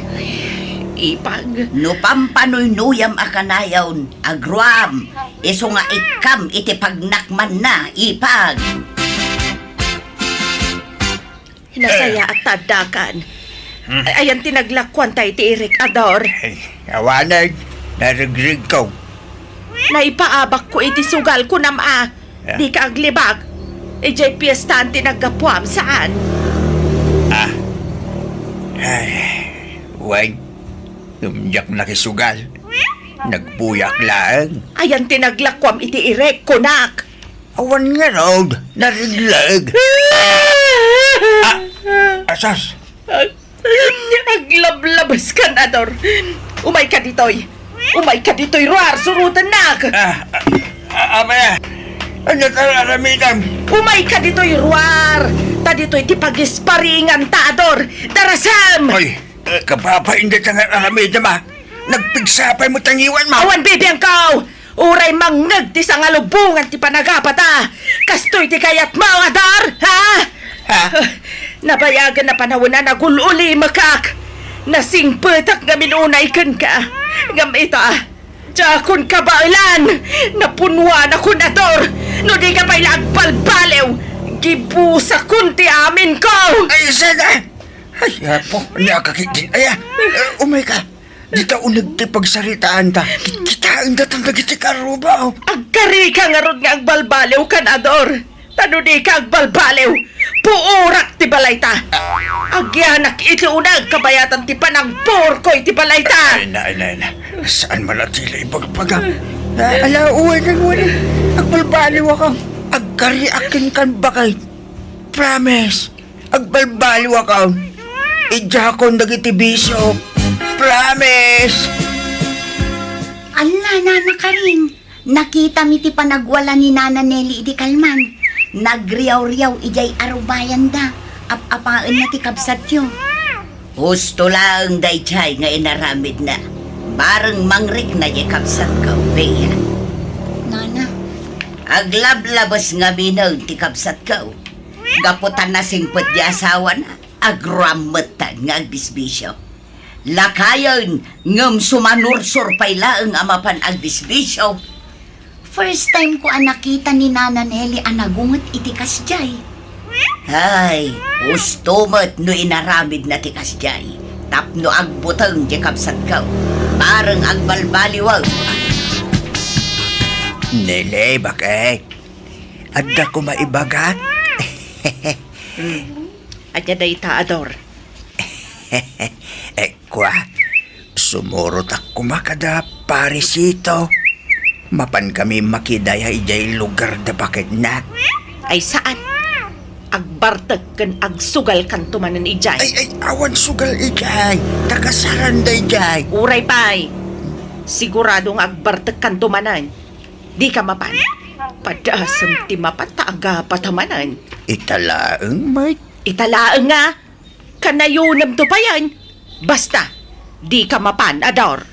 Ipag. No pampanuynuyam a kanayon, agruam, isu nga ikkam iti pagnakmanna, Ipag. Nasayaat ta addakan. Hmm. Ay, ayan ti naglakuanta iti irik, Ador. Ay, awanen, narigrig ko. Naipaabakko iti sugal, kunam a. Ah. Dika aglibak. Idiay piestaan ti naggapuam, saan? Ah. Ay, wen, ngem diak nakisugal. Nagbuyak laeng. Ayan ti naglakuam iti irik, kunak. Awan ngarud, narigleg. Ah! Asas! Ag-, aglablabas kan, Ador. Umayka ditoy. Umayka ditoy, ruar, surotennak. Ah, ah, ah, apay, ah. Ania ti ar-aramidem? Umayka ditoy, ruar. Ta ditoy ti pagisparingan ta, Ador. Darasem! Ay, eh, kababain dayta nga ar-aramidem, ah. Nagpigsa pay met ti ngiwanmo. Awan bibiangko! Uray mangngeg ti sangalubongan ti panagapata. Kastoy ti kayatmo, Ador, ha? Ha? Nabayagen a panawen a nagul-ulimekak. Nasingpetak ngamin unay kenka. Ngem ita, diakon kabaelan. Napunwanakon, Ador. No dika pay la agbalbaliw, gibusakon ti aminko. Ay, sada! Ay, apo, ania ka ketdin, aya. Eh, umayka. Dita uneg ti pagsaritaanta. Kit-, kitaen datan dagiti karruba, oh. Agkarika ngarud nga agbalbaliw kan, Ador. Ta no dika agbalbaliw, puorak ti balayta. Agyanak iti uneg kabayatan ti panangpuorko iti balayta. Ay na, ay na, ay na. Saan man a ti la ibagbagam? Ah, ala, uwanen, uwanen. Agbalbaliwakon. Agkariak kenka, baket. Promise. Agbalbaliwakon. Idiakon dagiti bisio. Promise! Ala, Nana Karing, nakitam iti panagwala ni Nana Nelly idi kalman. Nagriawriaw idiay arubayanda. Ap-apaenna ti kabsatyo. Husto laeng daydiay nga inaramidna. Bareng mangrikna diay kabsatko, Bea. Nana. Aglablabes ngaminen ti kabsatko. Gapu ta nasingpet ti asawana, agruam metten nga agbisbisio. Lakayen ngem sumanursor pay laeng a mapan agbisbisio. First time ko a nakita ni Nana Nelly a nagunget iti kasdiay. Ay, husto met no inaramidna ti kasdiay tapno agbuteng ti kabsatko. Bareng agbalbaliwen. Nelly, baket. Adda koma ibagak. Hmm. Ania dayta, Ador? Eh, kua, sumurotak koma kada Parisito. Mapankami makidaya idiay lugar da baketna. Ay, saan? Agbartek ken agsugalkanto manen idiay. Ay, ay, awan sugal idiay. Takasaran daydiay. Uray pay. Sigurado nga agbartekkanto manen. Dika mapan. Padasem ti mapan ta agapata manen. Ita laeng, Mike. Ita laeng nga. Kanayonemto payen. Basta, dika mapan, Ador.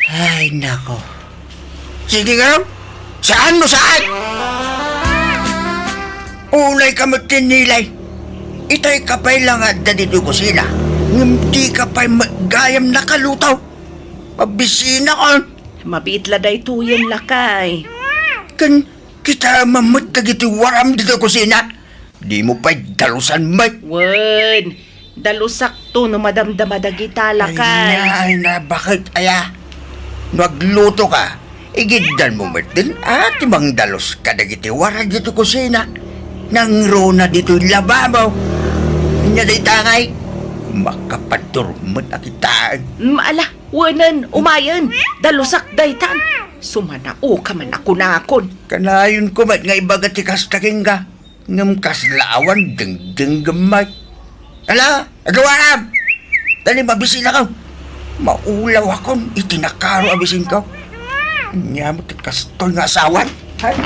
Ay, nako. Sige nga. Saan mo saan? Ulayka met ken Nelly. Itayka pay la nga adda ditoy kusina. Ngem dika pay met gayam nakaluto. Mabisinakon. Mabiit la daytoyen, lakay. Ken kitaem met dagiti waram ditoy kusina. Dimo pay dalusan met. Wen, dalusakto no madamdama dagita, lakay. Ay na, ay na, baket aya? No aglutoka, igiddanmo metten a ti mangdalus kadagiti waram ditoy kusina. Nangruna ditoy lababo. Ania dayta ngay? Makapaddurmet a kitaen. Mm, ala, wenen, umayen. Dalusak daytan. Sumanaoka man a kunakon. Kanayonko met nga ibaga ti kasta kenka. Ngem kasla awan dengdengngem met. Ala, agawaam! Dali, mabisinakon. Maulawakon iti nakaro a bisinko. Ania met ti kastoy nga asawan? Ay.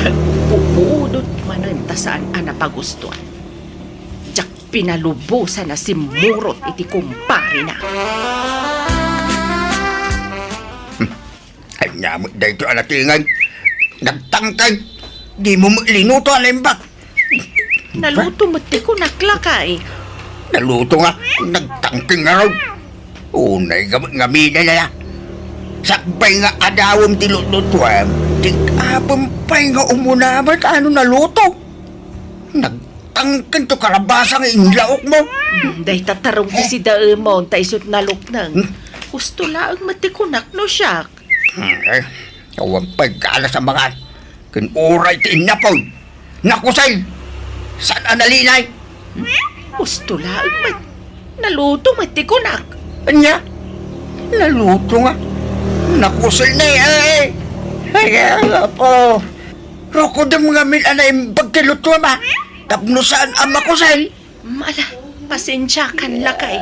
Ay, pupudot manen ta saan a napagustuan. Diak pinalubosan a simmurot iti kumparena. Ania met daytoy a natinged? Nagtangken! Dimo met linuto a naimbag! Naluto met ti kunak, lakay. Naluto nga, nagtangken ngarud. Unay nga met ngamin aya. Sakbay nga adawem ti lutlutuem, ti apem pay nga umuna met a no naluto. Nag- Tangken to kalabasa nga inlaokmo. Hmm, dayta tarong ti sidaemon ta isut' nalukneng. Hmm? Husto laeng met ti kunak no siak. Hmm, eh, awan pay gana sa mangan. Ken uray ti innapoy. Nakusel. Saan a nalinay? Hmm? Husto laeng met. Naluto met ti kunak. Ania? Naluto nga. Nakusel na eh. Ay, apo. Rukodem ngamin a naimbag ti lutuem, a. tapno saan a makusel. Mm, ala, pasensiakan, lakay.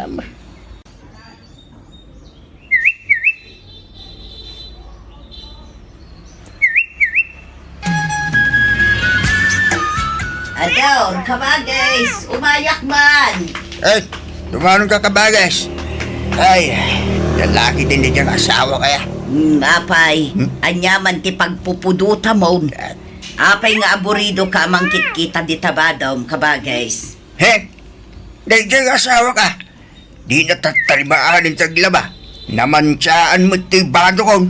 Ador, kabagis, umayak man. Ay, dumanon ka, kabagis. Ay, lalaki din diay nga asawa kaya. Hmm, apay, Hmm? Ania man ti pagpupudotam? Ah. Apay nga aburido ka a mangkitkita dita badom, kabagis? He? Daydiay nga asawa ka. Dina tattarimaan ti aglaba. Namantiaan met ti badokon.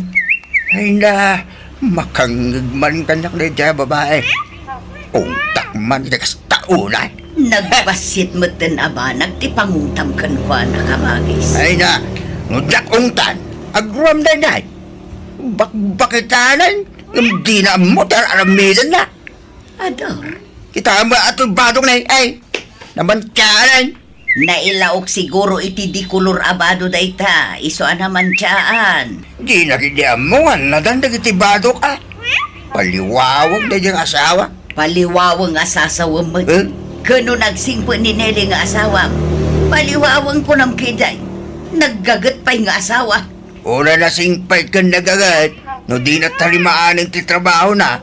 Ay na, makangngeg man kaniak daydiay a babai. Ungtak man iti kasta unay. Nagbassit metten a banag ti pangungtam kenkuana, kabagis. Ay na, no diak ungtan, agruam daydiay. Bakbakitanan, ngem dina ammo ti ar-aramidenna. Ador. Kita met atoy badokna, ay, namantiaan. Nailaok siguro iti di kolor a bado dayta, isu a namantiaan. Dina ketdi ammo nga annadan dagiti badok, a. Paliwaweng daydiay nga asawa. Paliwaweng a sasawem met. Eh? Ken no nagsingpet ni Nelly nga asawam, paliwaweng kunam ketdi. Naggaget pay nga asawa. Unay nasingpet ken nagaget, no dina tarimaan ti trabahona.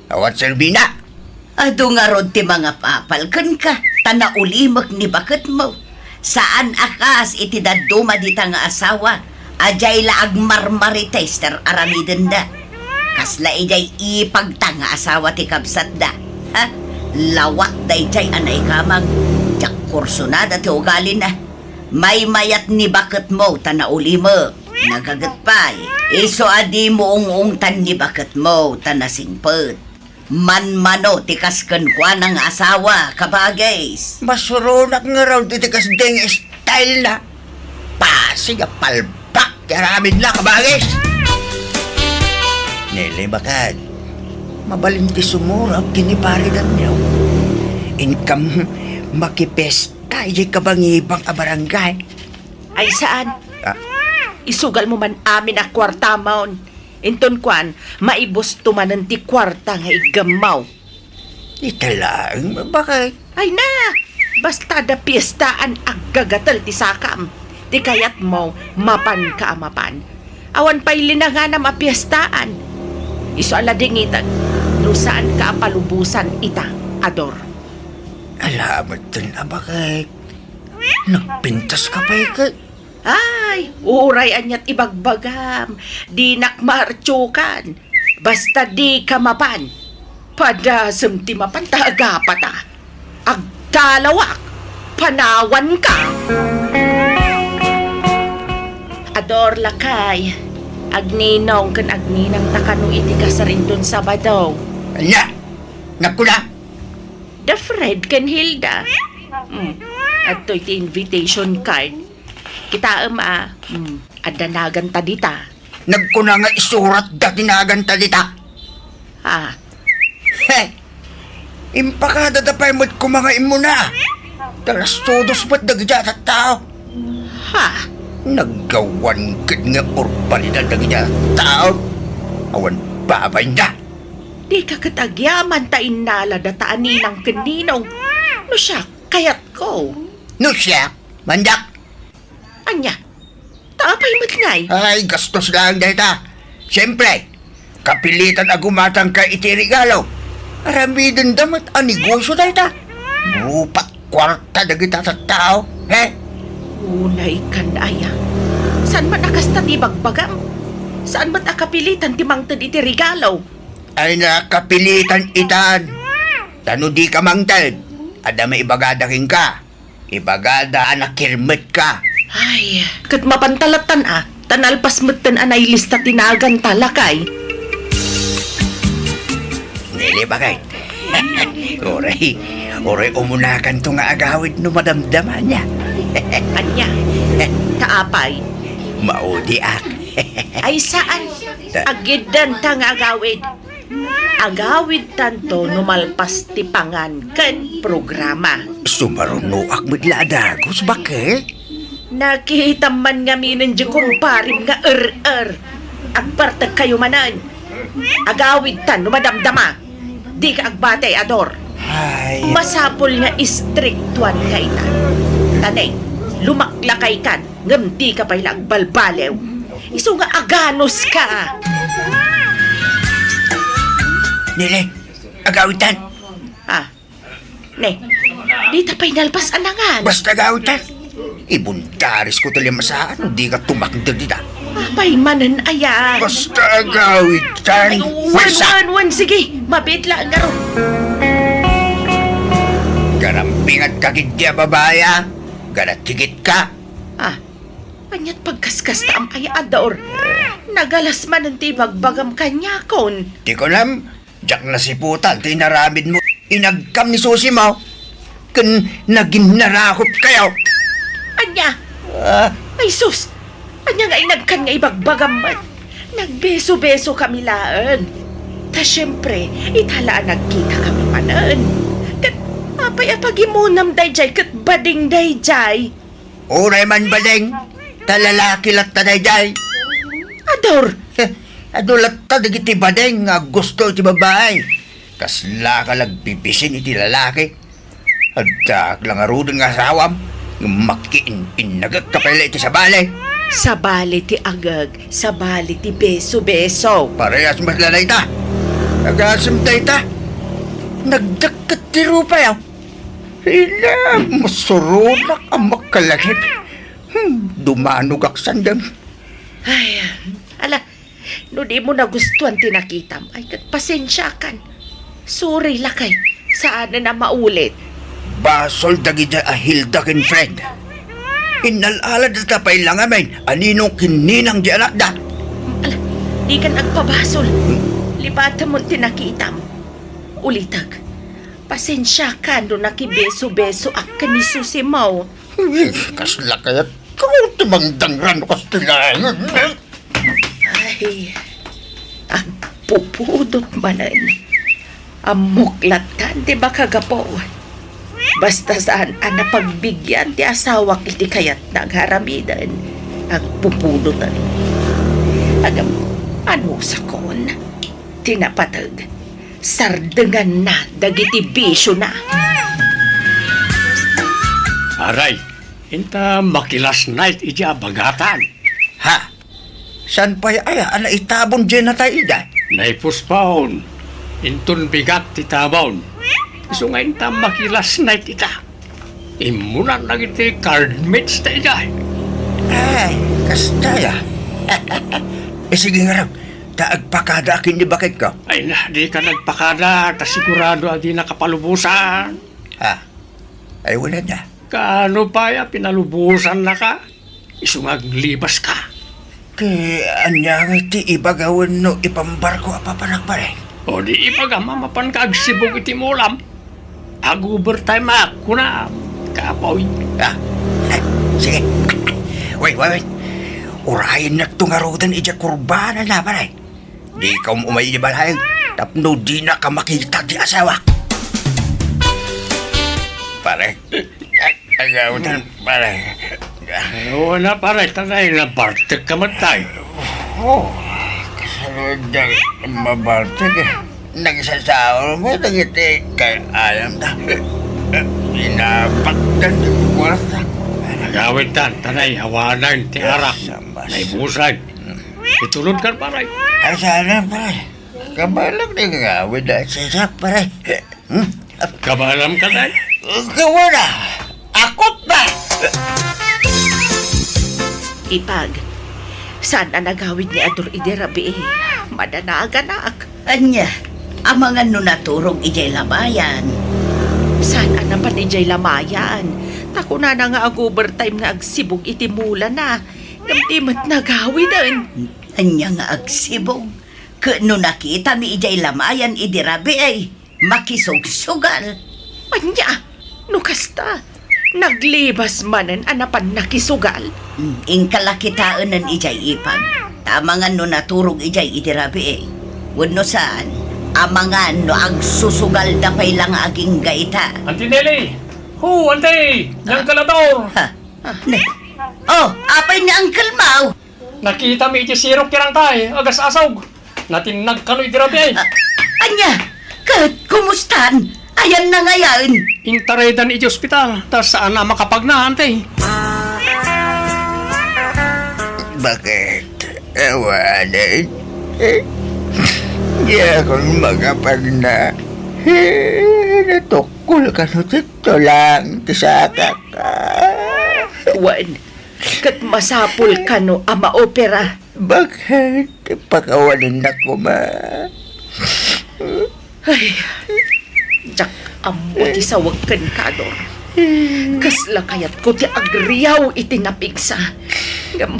Awan serbina. Adu ngarud ti mangapapal kenka, ta naulimek ni baketmo. Saan a kas iti dadduma dita nga asawa, a diay la agmarmarites ti ar-aramidenda. Kasla idiay ipagta nga asawa ti kabsatda. Ha? Lawat daydiay a naikamang, diak kursunada ti ugalina. Maymayat ni baketmo ta naulimek. Nagaget pay, isu a dimo ung-ungtan ni baketmo ta nasingpet. Manmano ti kas kenkuana nga asawa, kabagis. Masuronak ngarud iti kasdiay nga style na. Pasig a palpak ti aramidna, kabagis. Nele, bakad. Mabalin ti sumurot ken ni Pare Daniel. Inkam makipesta idiay kabangibang a barangay. Ay, saan? Ah. Isugalmo man amin a kuartamon. Inton kuan, maibusto manen ti kuarta nga iggammaw. Ita laeng, bakit? Ay na! Basta adda piestaan, aggagatel ti sakam. Ti kayatmo, mapanka a mapan. Awan pay linanganam a piestaan. Isu a ladingitek, no saanka a palubosan ita, Ador. Ala, metten a bakit? Nagpintas ka pay ket? Ay, uray aniat ibagbagam, dinak maartiokan. Basta dika mapan. Padasem ti mapan ta agapata. Agtalawak, panawanka. Ador, lakay, agninong ken agninang ta kano iti kasar inton Sabado. Ania? Nagkuna? Da Fred ken Hilda. Hmm. Adtoy ti invitation card. Kitaem a, hmm, adda naganta dita. Nagkuna nga isuratda ti naganta dita. Ah. He! Impakadada pay met koma nga immuna. Talastudos met dagiti a tattao. Ha? Naggawan ket nga urbanidad dagiti a tattao. Awan babainda. Dika ket agyaman ta innalada ta a ninang ken ninong. No siak, kayatko. No siak, mandak. Ania? Ta apay met ngay? Ay, gastos laeng dayta. Siempre, kapilitan a gumatangka iti regalo. Aramidenda met a negosio dayta. Rupat kuarta dagita tattao, he? Unay kan aya. Saan man a kasta ti ibagbagam? Saan met a kapilitan ti mangted iti regalo? Ay, nakapilitan itan. Ta no dika mangted, adda maibagada kenka. Ibagada a nakirmetka. Ay, ket mapan ta lattan a, ta nalpas metten a nailista ti naganta, lakay. Nili, bakit? Uray, uray umunakanto nga agawid no madamdama nia. Ania? Ta apay? Maudiak. Ay, saan? Ta- Agiddanta nga agawid. Agawidtanto no malpas ti pangan ken programa. Sumarunoak met la a dagus, bakit? Nakitam man ngaminen di kumparem nga er-er. Agpartekkayo manen. Agawidtan no madamdama. Dika agbati, Ador. Ay. Masapul nga istriktuan ka ita. Tanay, lumaklakay kan, ngem di ka pay la agbalbaliw. Isu nga aganus ka. Nele, agawitan. Ah, ne, di ta pay nalpas a nangan. Basta agawitan. Ibundaris ko ti limasaan, no di ka tumakder dita. Apay manen aya? Basta agawitan. Ay, wen, wen, wen, sige. Mabiit la, ngaro. Garampingat ka gid dia babae, a. Garatigit ka. Ah, aniat pagkaskastaam aya, Ador? Nagalas manen ti ibagbagam kaniakon. Ti kunam, diak nasiputan ti inaramidmo. Inagkam ni Susi mo, ken naginnarakop kayo. Ania? Ah. Ay sus! Ania nga inagkan nga ibagbagam met? Nagbeso-beso kami laeng. Ta siempre, ita la a nagkita kami manen. Ket apay a pagimunam daydiay ket bading daydiay? Uray man bading, ta lalaki latta daydiay. Ador! Heh, adu latta dagiti bading nga aggusto iti babae. Kasla ka nagbibisin iti lalaki. Addaak la ngaruden nga asawam, ngem makiin-innagek ka pay la iti sabali. Sabali ti agek, sabali ti beso-beso. Parehas met la dayta. Agasem dayta. Nagdakket ti rupayo. Ila, masuronak a makalagip. Hmm, dumanogak sandem. Ay, ala, no di mo nagustuan ti nakitam, ay ket pasensiakan. Sorry lakay, saanen a maulit. Basol dagiti a Hilda ken friend. Innal-ala data pay la ngamin a ninong ken ninang di anakda. Ala, di kan agpabasol. Lipatemon ti nakitam. Ulitek, pasensiakan no nakibeso-besoak ken ni Susi mo. Kasla kayat ko ti mangdangran no kastilayan. Ay, agpupudot manen. Ammok lattan ti makagapu. Basta saan a napagbigian ti asawak iti kayatna nga aramiden, agpupudoten. Ngem, anusakon? Ti napateg, sardenganna dagiti bisiona. Aray, inta makilas night iti abagatan. Ha? Saan pay aya a naitabon diay natay ida? Naipuspon. Inton bigat ti tabon. Isu nga inta makilas night ita. Immunan dagiti card mates ta ida. Ay, kasta ya. Eh, sige ngarud, ta agpakada akin ni bakit ko. Ay na, di ka nagpakada, ta sigurado a di nakapalubosan. Ha? Ay, wala na. Kaano pay a pinalubosan na ka? Isu nga aglibas ka. Ti ania nga ti ibaga wenno ipambarko a papanak, pare? O di ibagam a mapan ka agsibug iti mulam. Ag-overtime ak, kuna, kapoy. Ah, eh, sige. Wait, wait, wait. Urayennak to ngaruden idiay kurbana na, pare. Dika um-umay idiay balay tapno dinaka makita ti asawak. Pare, ay, agawdan, pare. Ay, wala, pare. Tanay, nabartek ka man tayo. Oh, kasaluda mabartek eh. Nagsasaol mo dagiti kay ayam ta. Pinapakdan ti kuwarta. Agawid tan, tanay, awanan ti arak. Sambas. Naibusan. Itulod kan, pare. Ay, sana, pare. Kabaelam ti gagawid a sisak, pare. Hmm? Kabaelam ka, tay? Kawala. Akot na. Ipag, saan a nagawid ni Ador idi rabii? Madanaganak. Ania, amangan no naturog idiay lamayan. Saan a napan idiay lamayan? Ta kunana nga ag-overtime nga agsibug iti mulana. Ngem di met nagawiden. Ania nga agsibug? Ket no nakitami idiay lamayan idi rabii, makisugsugal. Ania? No kasta, naglibas manen a napan nakisugal? Hmm, inka la kitaenen idiay ipag. Ta amangan no naturog idiay idi rabii. Wenno saan, amangan no agsusugalda pay la nga agingga ita. Auntie Nelly! Ho, Auntie! Diyan ka lator! Ha? Ne? Oh, apay ni Uncle Mau? Nakitami iti sirok ti rangtay, agas-asog. Natinnag kano iti rabii. Ah, ania? Ket kumustan? Ayanna ngayen. Intaraydan iti ospital, ta saan a makapagna, anti. Bakit? Awanen. Eh, diakon makapagna. Eh, natukkol kano ti tulang ti sakak. Wen, ket masapul kano a maopera. Bakit? Pakawanennak koma. Ay, diak ammo ti sawek ken kador. Kasla kayatko ti agriaw iti napigsa. Ngem,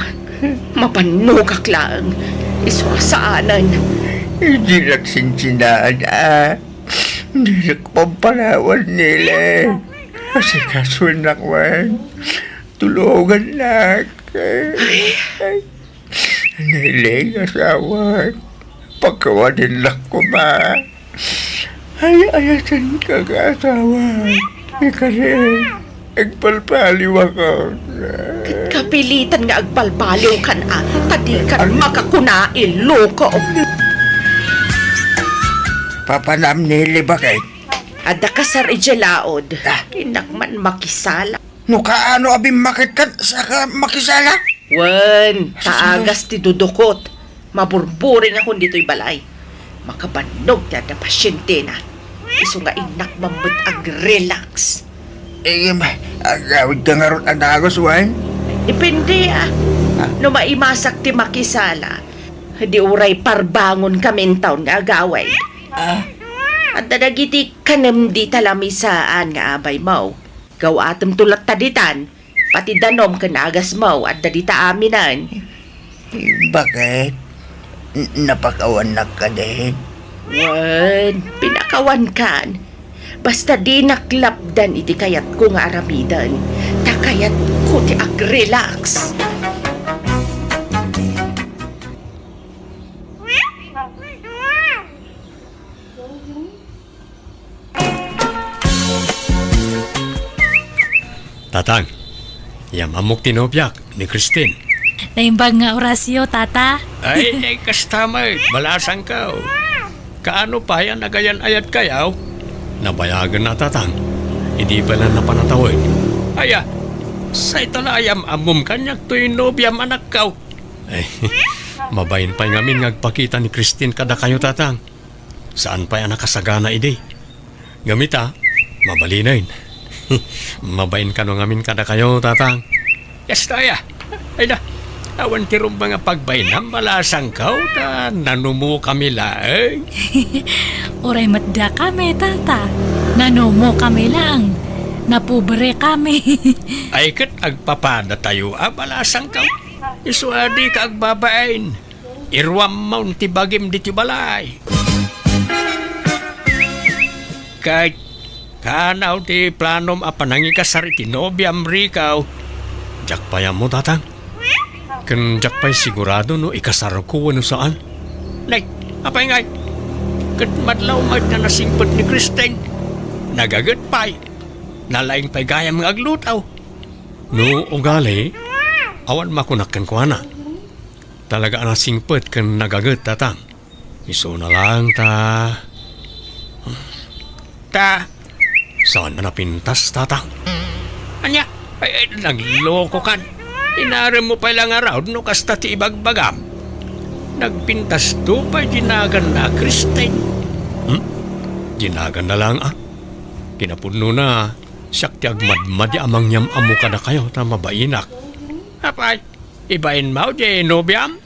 mabannogak laeng. Isu a saanen. Dinak sinsinaan, a. Dinak pampalawan, Nele. Asikasoennak man. Tulongannak. Ay. Nele, asawak, pakawanennak koma. Ay, ayatenka nga asawak. Ikari, agbalbaliwakon. Ket kapilitan nga agbalbaliwkan, a, ta dikan makakuna, iloko. Papanam, Nele, bakit? Adda kasar idiay laod. Ah. Innak man makisala. No kaano a bimmaketkan, saka makisala? Wen, ta agas ti dudukot. Maburburingakon ditoy balay. Makabannog ti adda pasientena. Isu nga innak man met ag-relax. Eh, agawidka ngarud a dagus, wen? Depende, a. Ah. No maimasak ti makisala, di uray parbangon kami intawn nga agawid. Ah. Adda dagiti kanem dita lamisaan nga abaymo. Gaw-atemto latta ditan, pati danom ken agasmo adda dita aminen. Bakit? N-, napakawannak kadi? Wen, pinakawankan. Basta dinak lapdan iti kayatko nga aramiden. Ta kayatko ti ag-relax. Tatang, yam-ammok ti nobiak, ni Christine. Naimbag nga orasyo, Tata. Ay, ay, kasta met, balasangko. Kaano pay a nagayan-ayatkayo? Nabayagen a, Tatang. Idi pay la napan a tawen. Aya, sayta la a yam-ammom kaniak toy nobiam, anakko. Ay, mabain pay ngamin nga agpakita ni Christine kadakayo, Tatang. Saan pay a nakasagana idi. Ngem ita, mabalinen. Mabain kano ngamin kadakayo, Tatang. Kasta aya. Ay na, awan ti rumbeng a pagbainam, balasangko, ta nanumokami laeng. Uray met dakami, Tata. Nanumokami laeng. Napobrekami. Ay ket agpapadatayo a, balasangko. Isu a dika agbabain. Iruammon ti bagim ditoy balay. Ket kaano ti planom a panangikasar iti nobiam, Rico? Diak pay ammo, Tatang. Ken diak pay sigurado no ikasarko wenno saan. Nay, apay ngay? Ket madlaw met nga nasingpet ni Christine. Nagaget pay. Nalaing pay gayam nga agluto. No ugali, awan makunak kenkuana. Talaga a nasingpet ken nagaget, Tatang. Isuna laeng ta. Ta. Saan a napintas, Tatang? Ania? Ay, ay, naglokokan. Inaremmo pay la ngarud no kasta ti ibagbagam. Nagpintasto pay dinaganna a Christine. Hmm? Dinaganna laeng, a? Kinapudnona, siak ti agmadmadi a mangyam-ammo kadakayo ta mabainak. Apay, ibainmo diay nobiam?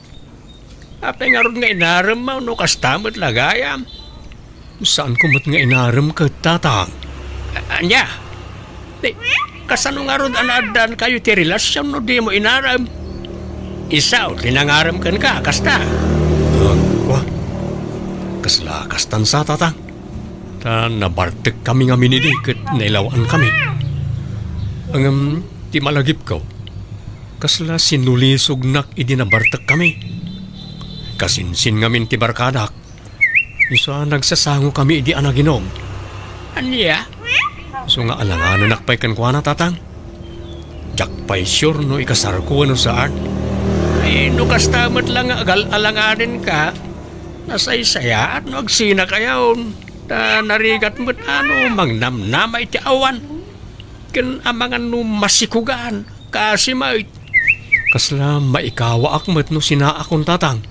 Apay ngarud nga inaremmo no kasta met la gayam? Saanko met nga inarem ket, Tatang. A-, ania? Di, kasano ngarud a naaddaankayo ti relasion no dimo inarem? Isu ti nangarem kenka, kasta? Ah, wa. Kasla kastan sa, Tatang. Ta nabartekkami ngamin idi ket nailaw-ankami. Ngem ti malagipko, kasla sinulisognak idi nabartekkami. Kasinsin ngamin ti barkadak. Isu a nagsasangokami idi a naginom. Ania? Isu nga alanganenak pay kenkuana, Tatang. Diak pay sure no ikasarko wenno saan. Ay, no kasta met la nga agal-alanganenka, nasaysayaat no agsinakayon. Ta narigat met a no mangnamnama iti awan, ken amangan no masikugan, kasi met. Kasla maikawaak met no sinaakon, Tatang.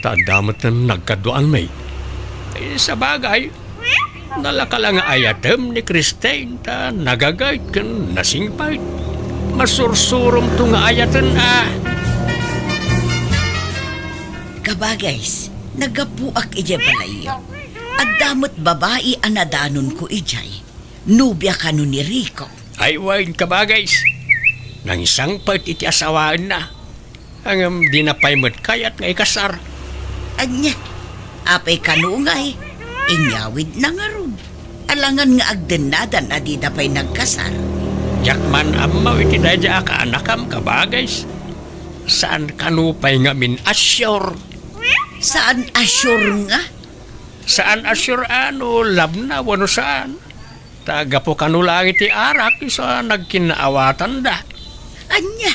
Ta adda met nagkaduaan, May. Eh, sabagay, nalaka la nga ayatem ni Christine ta nagaget ken nasingpet. Masursuromto nga ayaten a. Kabagays, naggapuak idiay balayyo. Adda met babai a nadanonko idiay. Nobia kano ni Rico. Ay, wen, kabagays. Nangsangpet iti asawaenna. Ngem dina pay met kayat nga ikasar. Ania? Apay kano ngay? Inyawidna ngarud. Alangan nga agdennadan a dida pay nagkasar. Diak man ammo iti daydiay a kaanakam, kabagays. Saan kano pay ngamin a sure? Saan a sure nga? Saan a sure a no labna wenno saan? Ta gapu kano laeng iti arak isu a nagkinnaawatanda. Ania?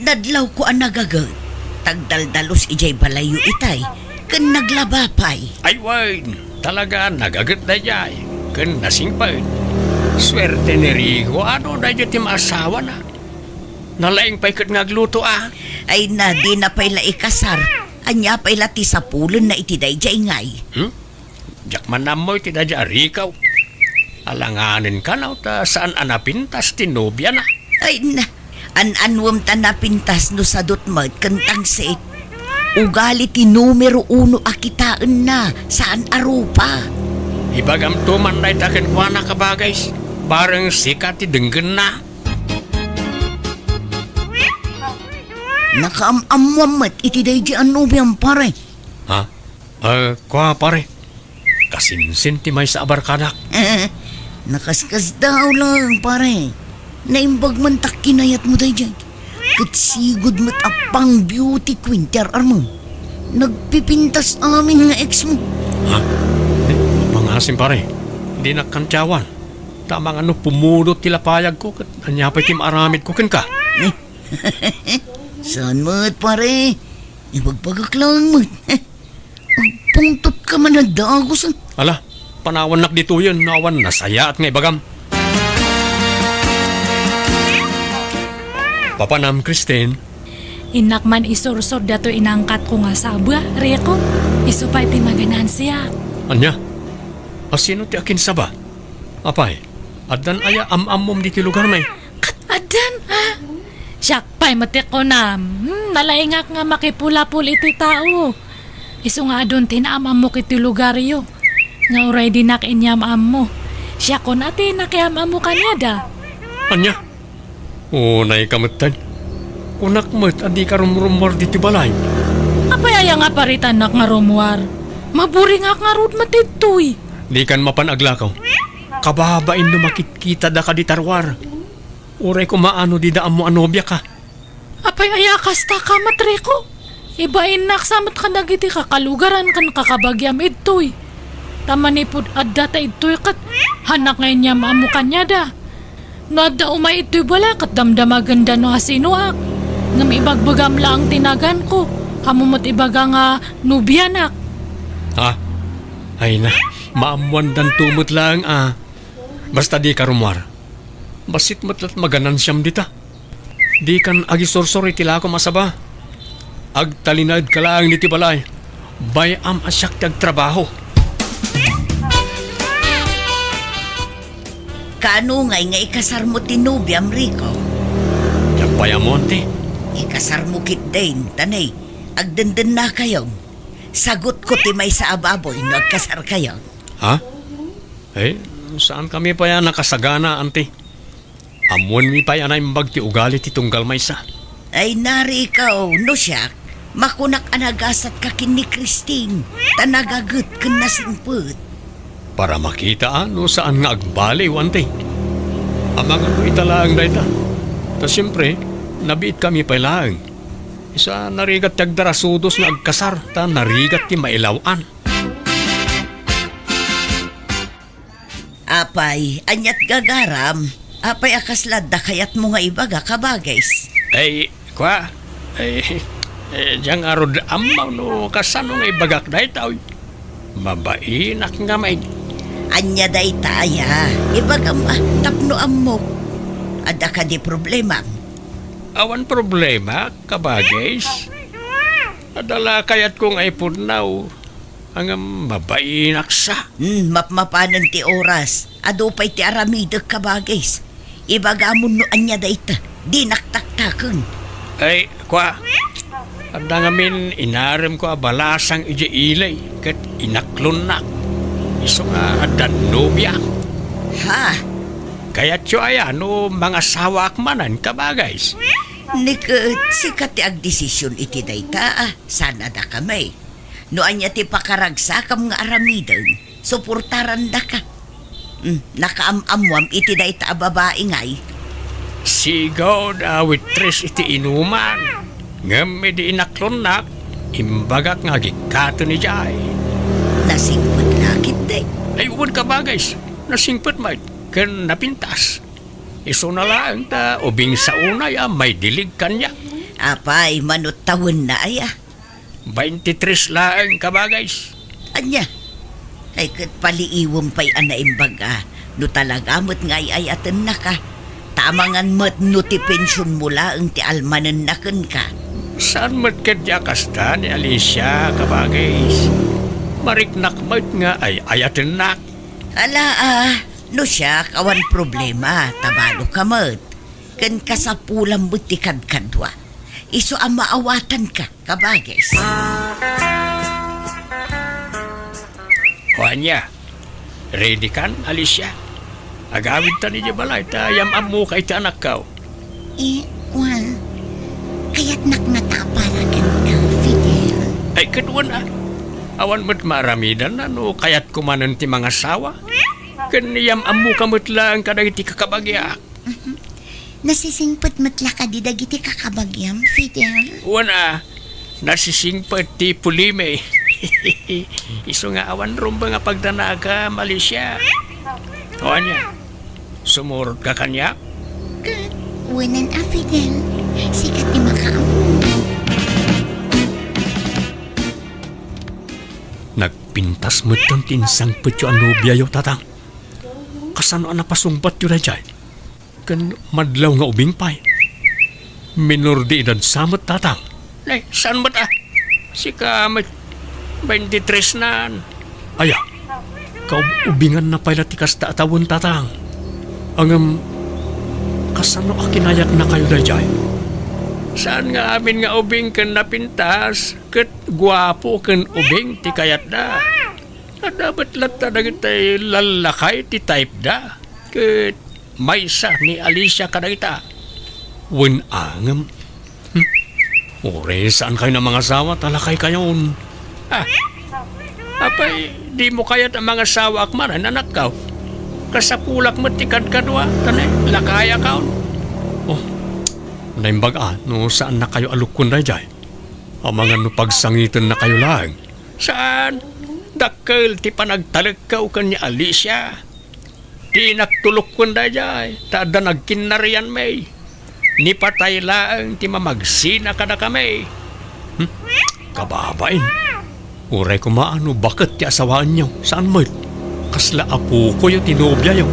Nadlawko a nagaget, tagdaldalus idiay balayyo itay, ken naglaba pay. Ay wen, talaga nagaget daydiay, ken nasingpet. Suerte ni Rico a no daydiay ti maasawana. Nalaing pay ket nga agluto a. Ay na, dina pay la ikasar. Ania pay la ti sapulenna iti daydiay ngay? Hmm? Diak man ammo iti daydiay a Rico. Alanganen kano ta saan a napintas ti nobiana. Ay na, an-anuem ta napintas no sadut met ken tangsit. Ugali ti numero uno a kitaenna, saan a rupa. Ibagamto man dayta kenkuana, kabagays. Bareng sika ti denggenna. Nakaam-ammoam met iti daydiay a nobiam, pare. Ha? Ah, kua, pare. Kasinsin ti maysa a barkadak. Nakaskasdaaw laeng, pare. Naimbag man ta kinayatmo daydiay. Ket sigud met a pang beauty queen ti ar-armem. Nagpipintas amin nga ex mo. Ha? Eh, pangasim, pare. Dinak kantiawan. Ta amangan no pumudot ti lapayagko ket ania pay ti maaramidko kenka? Eh, saan met, pare? Ibagbagak laeng met. Agpungtotka man a dagus, ah. Ala, panawannak ditoyen no awan nasayaat nga ibagam. Papanam, Christine? Innak man isursor datoy inangkatko nga saba, Rico. Isu pay ti maganansiak. Ania? A, sino ti akinsaba? Apay, addan aya am-ammom ditoy lugarmi? Ket addan, a? Siak pay met ti kunam. Hmm, nalaingak nga makipulapul iti tao. Isu nga adun ti naam-ammok iti lugaryo. Nga uray dinak inyam-ammo. Siakon a ti nakiam-ammo kaniada. Ania? Unayka metten. Kunak met a dika rumrumuar ditoy balay. Apay aya nga paritannak nga rumuar? Maburingak ngarud met ditoy. Dikan mapan aglakaw. Kababain no makitkitada kadi ta ruar. Uray koma a no dida ammo a nobiaka. Apay aya kasta ka met, Rico? Ibainnak sa met kadagiti kakalugaran ken kakabagiam idtoy. Ta manipud adda ta idtoy ket hanak nga inyam-ammo kaniada. No adda umay idtoy balay ket damdamagenda no asinoak. Ngem ibagbagam laeng ti naganko. Ammo met ibaga nga nobianak. Ha? Ay na, maammoandanto met laeng a. Basta dika rumuar. Bassit met la't maganansiam dita. Dikan agisursor iti lakom a saba. Agtalinaedka laeng ditoy balay. Bay-am a siak ti agtrabaho. Kaano ngay nga ikasarmo ti nobiam, Rico? Diak pay ammo, anti. Ikasarmo ketdin, ta ne, agdendennakayo. Sagutko ti maysa a baboy no agkasarkayo. Ha? Eh, saankami pay a nakasagana, anti. Ammoenmi pay a naimbag ti ugali ti tunggal maysa. Ay, nari ikaw, no siak, makunak a nagasatka ken ni Christine, ta nagaget ken nasingpet. Para makita a no saan nga agbaliw, anti. Amangan no ita laeng dayta. Ta siempre, nabiitkami pay laeng. Isu a narigat ti agdarasudos nga agkasar, ta narigat ti mailaw-an. Apay, aniat gagaram? Apay a kasla adda kayatmo nga ibaga, kabagays? Ay, kua, ay, eh, diak ngarud ammo no kasano nga ibagak daytoy. Mabainak ngamin. Ania dayta aya? Ibagam, ah, tapno ammok. Adda kadi problemam? Awan problema, kabagis. Adda la kayatko nga ipudnaw. Ngem mabainak sa. Hmm, mapmapanen ti oras. Adu pay ti aramidek, kabagis. Ibagamon no ania dayta. Dinak taktaken. Ay, kua. Adda ngamin inaremko a balasang idiay ili ket inaklonnak. Isu nga adda nobia. Ha? Kayatyo aya no mangasawaak manen, kabagis? Ni ket sika ti agdesision iti dayta, a, saan a dakami. No ania ti pakaragsakam nga aramiden, suportarandaka. Hmm, nakaam-ammoam iti dayta a babai ngay. Sigud a waitress iti inuman. Ngem idi inaklonnak, imbagak nga agikkaten idiay. Nasingpet la ketdi? Ay, wen, kabagis. Nasingpet met ken napintas. Isuna laeng ta ubing sa unay a maidilig kaniak. Apay, mano tawenna aya? Baintitres laeng, kabagis. Ania? Ay, ket paliiwem pay a naimbag a no talaga met nga ay-ayatennaka. Ta amangan met no ti pensionmo laeng ti almanenna kenka. Saan met ketdi a kasta ni Alicia, kabagis? Mariknak met nga ay-ayatennak. Ala, a, no siak, awan problema, ta baloka met. Ken kasapulam met ti kadkadua. Isu a maawatanka, kabagis. O ania, ready kan, Alicia? Agawidtan idiay balay ta yam-ammoka iti anakko. Eh, kua, kayatnak ngata a para kenka, Fidel. Ay, ket wen a. Awan met maaramidanna no kayatko manen ti mangasawa. Ken yam-ammoka met laeng kadagiti kakabagiak. Mhm. Nasisingpet met la kadi dagiti kakabagiam, Fidel? Wen a, nasisingpet ti pulimi. Isu nga awan rumbeng a pagdanagam, Alicia. O ania, sumurotka kaniak? Ket, wenan a, Fidel, sika ti makaammo. Nagpintas metten ti insangpetyo a nobiayo, Tatang. Kasano a napasungbatyo daydiay? Ken madlaw nga ubing pay. Minor de edad sa met, Tatang. Nay, saan met a? Sika met, baintitres nan. Aya, kaub-ubinganna pay la ti kasta a tawen, Tatang. Ngem, kasano a kinayatnakayo daydiay? Saan nga amin nga ubing ken napintas, ket guapo ken ubing ti kayatda. Adda met latta dagiti lallakay ti type da, ket maysa ni Alicia kadagita. Wen a ngem, hmm, uray saankayon a mangasawa ta lakaykayon. Ah, apay, dimo kayat a mangasawaak manen, anakko? Kasapulak met ti kadkadua, ta ne, lakayakon. Oh, naimbag a no saannakayo a lukkuen daydiay. Amangan no pagsangitennakayo laeng. Saan? Dakkel ti panagtalekko ken ni Alicia. Dinak tulukken daydiay, ta adda nagkinnarianmi. Ni patay laeng ti mamagsina kadakami. Hmm? Kababain. Uray koma a no baket ti asawaenyo, saan met? Kasla apokoyo ti nobiayo.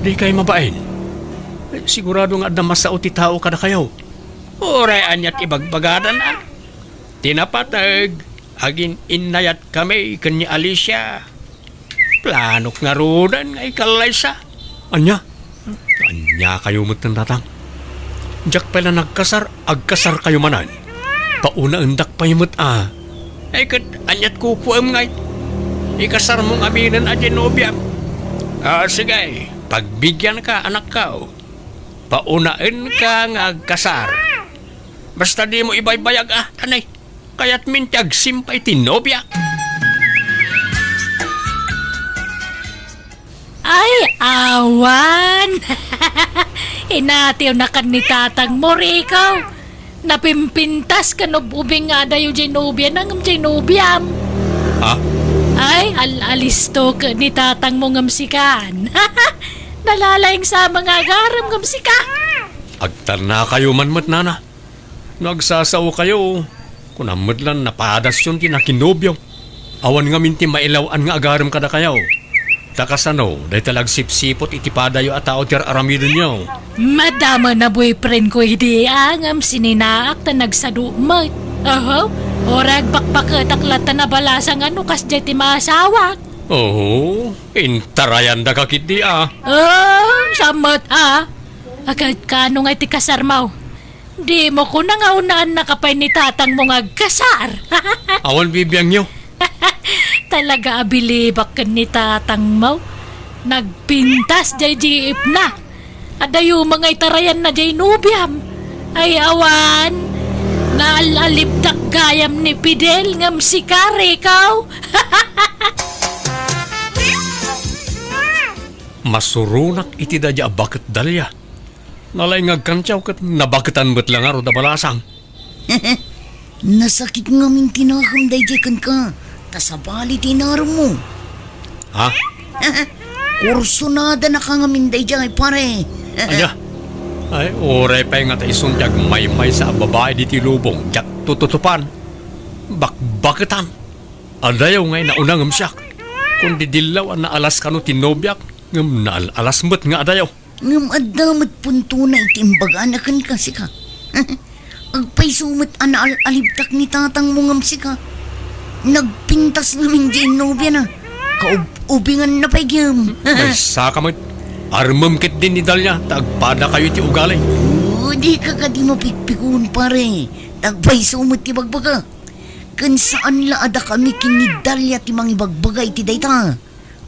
Dikay mabain. Sigurado nga adda masao ti tao kadakayo. Uray aniat ibagbagadan a. Ti napateg, agin-innayatkami ken ni Alicia. Planok ngaruden nga ikallaysa. Ania? Aniakayo metten, Tatang? Diak pay la nagkasar, agkasarkayo manen. Paunaendak pay met a. Ay, ket aniat kukuem ngay? Ikasarmo ngaminen a diay nobiam. Ah, sige, pagbigianka, anakko. Paunaenka nga agkasar. Basta dimo ibaybayag a, anay. Kayatmin ti agsimpa iti nobia. Ay, awan! Inatiwnakan ni tatangmo, Rico. Napimpintas ken ub-ubing nga adayo diay nobiana ngem diay nobiam. Ha? Ay, al-alisto ket ni tatangmo ngem sikan. Nalalaing sama nga agarem ngem sika. Agtannakayo man met, nana. No agsasaokayo, kunam met la napadasyon ti nakinobio. Awan ngamin ti mailaw-an nga agarem kadakayo. Ta kasano, dayta la agsipsiput iti padayo a tao ti ar-aramidenyo? Madama na boyfriend ko idi, a, ngem sininaak ta nagsadu met. Oho, uray agbakbaketak latta nabalasang a no kasdiay ti maasawak. Oho, intarayandaka ketdi, a. Oh, sammet, a. Agad kano nga iti kasarmo? Dimo kuna nga unaannaka pay ni tatangmo nga agkasar. Awan bibiangyo. Talaga a bilibak ken ni tatangmo. Nagpintas jay jeepna. Adayo nga itarayanna jay nobiam. Ay awan. Naal-alibtak gayam ni Fidel ngem sika, Rico. Masuronak iti daydi a baket, Dalia. Nalaing nga agkantiaw ket nabaketan met la ngarud a balasang. Nasakit ngamin ti nakem daydiay kenka, ta sabali ti inaremmo. Ha? Kursonadanaka ngamin daydiay, pare. Ania? Ay, uray pay nga ta isun ti agmaymaysa a babai ditoy lubong, diak tututupan. Bakbaketan. Adayo nga inauna ngem siak. Kundi dillaw a naalas kano ti nobiak, ngem naal-alas met nga adayo. Ngem adda met puntona iti imbagana kenka, sika. Agpayso met a naal-alibtak ni tatangmo ngem sika. Nagpintas ngamin diay nobiana. Kaub-ubinganna pay gem. Maysaka met. Armem ketdi ni Dalia ta agpadakayo iti ugali. O, dika kadi mapikpikon, pare. Ta agpayso met ti bagbagak. Ken saan la a dakami ken ni Dalia ti mangibagbaga iti dayta.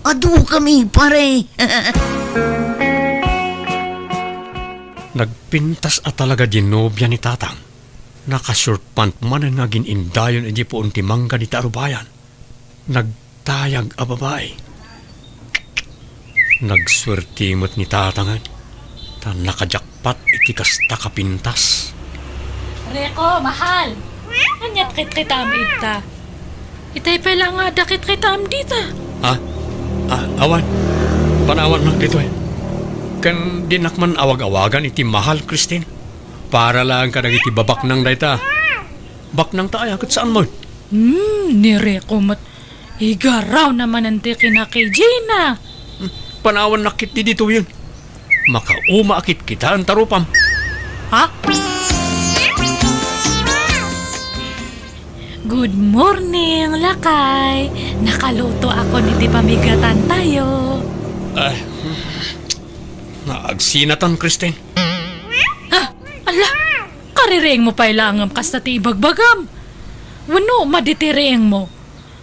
Adukami, pare. Nagpintas a talaga diay nobia ni Tatang. Naka-short pant manen nga agin-indayon idiay puon ti mangga dita a rubayan. Nagtayag a babai. Nagsuerte met ni Tatangen, ta naka-jackpot iti kasta a pintas. Rico, mahal! Aniat kitkitam ita? Itay pay la nga adda kitkitam dita. Ha? Ah, awan. Panawannak ditoy. Ken dinak man awag-awagan iti mahal, Christine. Para laeng kadagiti babaknang dayta. Baknang ta aya, ket saan met? Hmm, ni Rico met. Igaraw na manen ti kinakijina. Hmm, panawannak ketdi ditoyen. Makauma a kitkitaen ta rupam. Ha? Good morning, lakay. Nakaluto ako iti pamigatantayo. Ah, naagsinatan, Christine. Ah, ala! Kaririingmo pay laeng kasta ti ibagbagam. Wenno, maditiriingmo.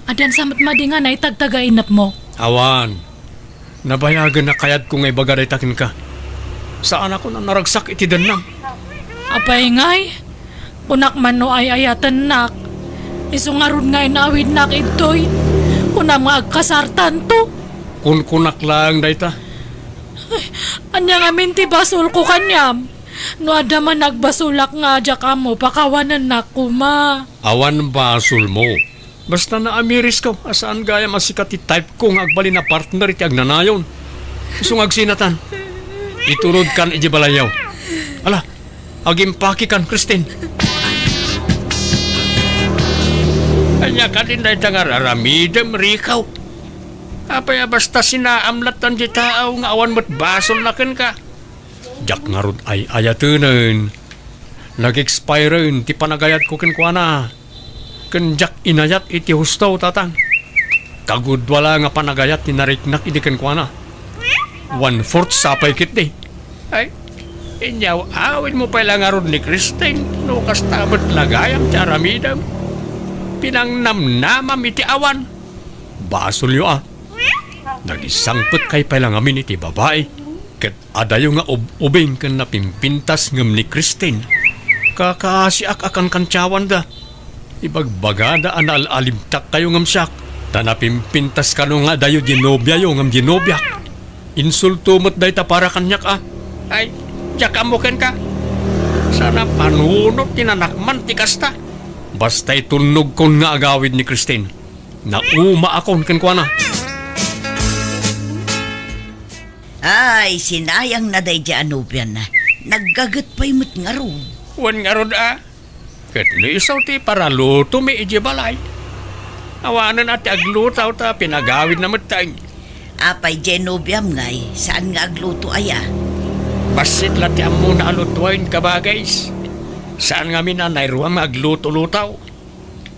Addan sa met madi nga naitagtagainepmo. Awan. Nabayagen a kayatko nga ibaga dayta kenka. Saanakon a naragsak iti dennam. Apay ngay? Kunak man no ay-ayatennak. Isu ngarud nga inaawidnak idtoy. Kunam nga agkasartanto. Kunkunak laeng dayta. Ay, ania ngamin ti basolko kaniam? No adda man nagbasolak nga diak ammo, pakawanennak koma. Awan basolmo. Basta naamirisko a saan gayam a sika ti type ko nga agbalin a partner iti agnanayon. Isu nga agsinatan. Iturodkan idiay balayyo. Ala, agimpakikan, Christine. Ania kadin dayta nga ar-aramidem, Rico? Apay a basta sinaam lattan ti tao nga awan met basolna kenka? Diak ngarud ay-ayatenen. Nag-expiren ti panagayatko kenkuana. Ken diak inayat iti husto, Tatang. Kagudua la nga panagayat ti nariknak idi kenkuana. One-fourth sa pay ketdi. Ay, inyaw-awidmo pay la ngarud ni Christine no kasta met la gayam ti aramidem. Pinangnamnamam iti awan. Basolyo a. Nagisangpetkay pay la ngamin iti babai, ket adayo nga ub-ubing ken napimpintas ngem ni Christine. Kakaasiak a kankantiawanda. Ibagbagada a naal-alibtakkayo ngem siak, ta napimpintas kano nga adayo diay nobiayo ngem diay nobiak. Insulto met dayta para kaniak a. Ay, diak ammo kenka. Saan a panunot ti nanakman ti kasta. Basta itulnogkon nga agawid ni Christine. Naumaakon kenkuana. Ay, sinayangna daydiay a nobiana. Naggaget pay met ngarud. Wen ngarud a. Ket ni isu ti paralutomi idiay balay. Awanen a ti agluto ta pinagawidna metten. Apay diay nobiam ngay, saan nga agluto aya? Bassit la ti ammona a lutoen, kabagays. Saan ngamin a nairuam nga agluto-luto.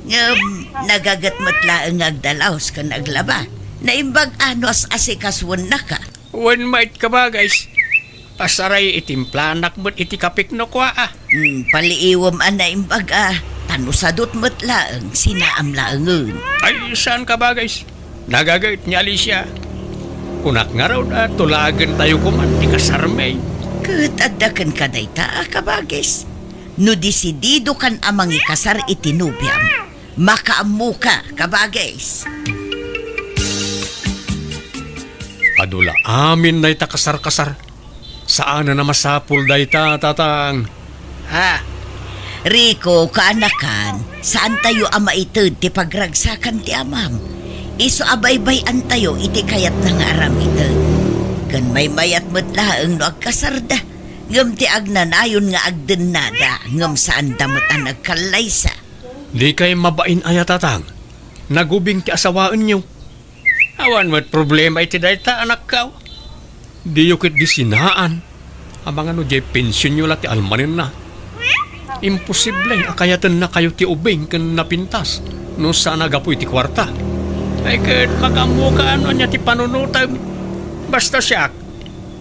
Ngem, nagaget met laeng nga agdalaos ken aglaba. Naimbag a no as-asikasuennaka. Wen met, kabagays. Pasaray, itimplanak met iti kapik no kua, a. Hmm, paliiwem a naimbag a, ta no sadut met laeng, sinaam laengen. Ay, saan, kabagays. Nagaget ni Alicia. Kunak ngarud a tulagentayo koman ti kasarmi. Ket adda kenka dayta a kabagis. No disididokan a mangikasar iti nobiam, makaammoka, kabagis. Adu la amin dayta kasar-kasar. Saanen a masapul dayta, Tatang. Ha? Rico, kaanakan, saantayo a maited ti pagragsakan ti amam. Isu a baybay-antayo iti kayatna nga aramiden. Ken maymayat met laeng no agkasarda, ngem ti agnanayon nga agdennada, ngem saanda met a nagkallaysa. Dikay mabain aya, Tatang? Nagubing ti asawaenyo. Awan met problema iti dayta, anakko. Diyo ketdi sinaan. Amangan no diay pensionyo la ti almanenna. Imposible a kayatennakayo ti ubing ken napintas no saan a gapu iti kuarta. Ay ket, makaammoka no ania ti panunotem. Basta siak,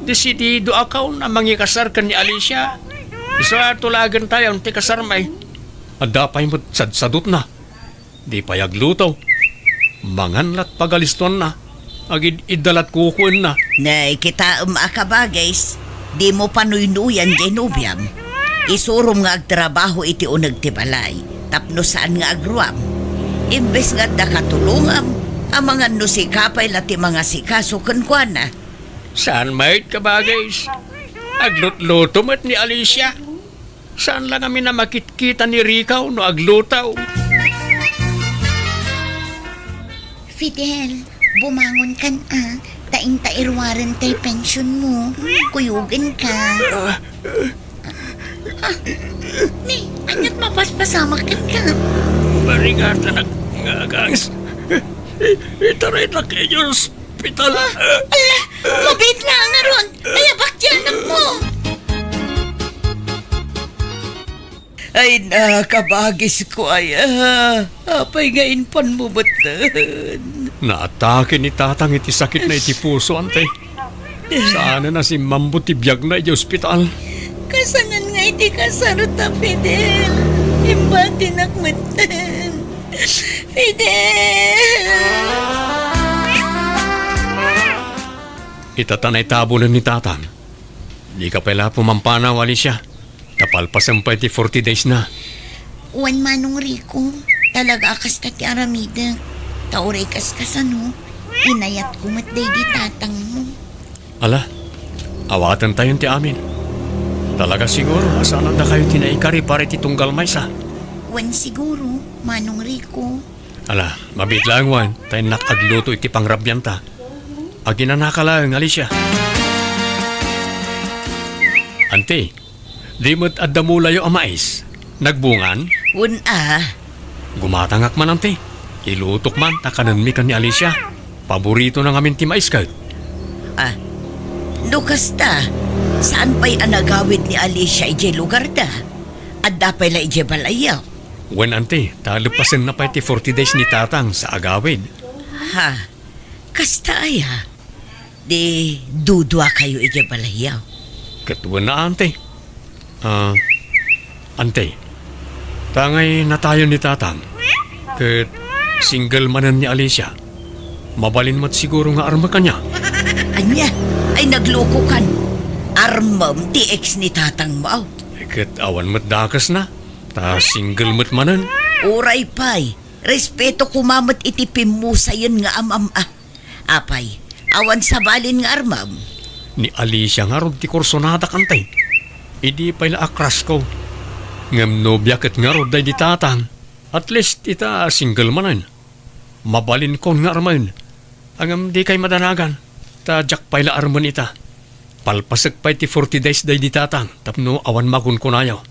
disididoakon a mangikasar ken ni Alicia. Isu a tulagentayon ti kasarmi. Adda pay met sadsadutna. Di pay agluto. Mangan lat pagalistoanna. Agid-idda lat kukuenna. Nay, kitaem a kabagis, dimo panuynuyan diay nobiam. Isurom nga agtrabaho iti uneg ti balay, tapno saan nga agruam. Imbes nga adda katulongam, amangan no sika pay la ti mangasikaso kenkuana. Saan met, kabagis? Aglutluto met ni Alicia. Saan la ngamin a makitkita ni Rico no agluto? Fidel, bumangonkan a, ta inta iruaren tay pensionmo. Kuyogenka. Ah, ni, aniat mapaspasamak kenka? Barigatanak nga aganges. I-, itaraytak idiay ospital. Ala, mabiit laeng ngarud. Ayabak ti anakmo. Ay, nakabagisko aya. Apay nga impanmo metten? Naatake ni Tatang iti sakitna iti puso, ante. Saanen a simmammo ti biagna idiay ospital. Kasanon nga iti kasarta, Fidel? Imbatinak metten. Fidel! Ita ta naitabunen ni Tatang. Dika pay la pumampanaw, Alicia. Ta palpasem pay ti forty days na. Wen, Manong Rico, talaga a kasta ti aramidek. Ta uray kaskasano, inayatko met daydi tatangmo. Ala, awatentayon ti amin. Talaga siguro a saan a dakayo ti naikari para iti tunggal maysa. Wen siguro, Manong Rico. Ala, mabiit laeng wen, ta innak agluto iti pangrabianta. Aginanaka laeng, Alicia. Anti, di met adda mulayo a mais? Nagbungan? Wen a. Gumatangak man, anti. Ilutok man ta kanenmi ken ni Alicia. Paboritona ngamin ti mais ket. Ah, no kasta, saan pay a nagawid ni Alicia idiay lugarda? Adda pay la idiay balayyo? Wen, anti, ta leppasenna pay ti forty days ni Tatang sa agawid. Ha? Kasta aya? Di duduakayo idiay balayyo? Ket wen a, anti. Ah, anti. Ta ngay natayon ni Tatang. Ket single manen ni Alicia. Mabalin met siguro nga armek ania? Ania? Ay, naglukokan. Armem ti ex ni Tatangmo. Ket awan met dakesna. Ta single met manen. Uray pay, respeto koma met iti pimmusayen nga amam a. Apay, awan sabalin nga armem? Ni Alicia ngarud ti kursonadak, anti. Idi pay la a crush ko. Ngem nobia ket ngarud daydi Tatang. At least ita single manen. Mabalinkon nga armen. Ngem dikay madanagan, ta diak pay la armen ita. Palpasek pay ti forty days daydi Tatang tapno awan makunkunayo.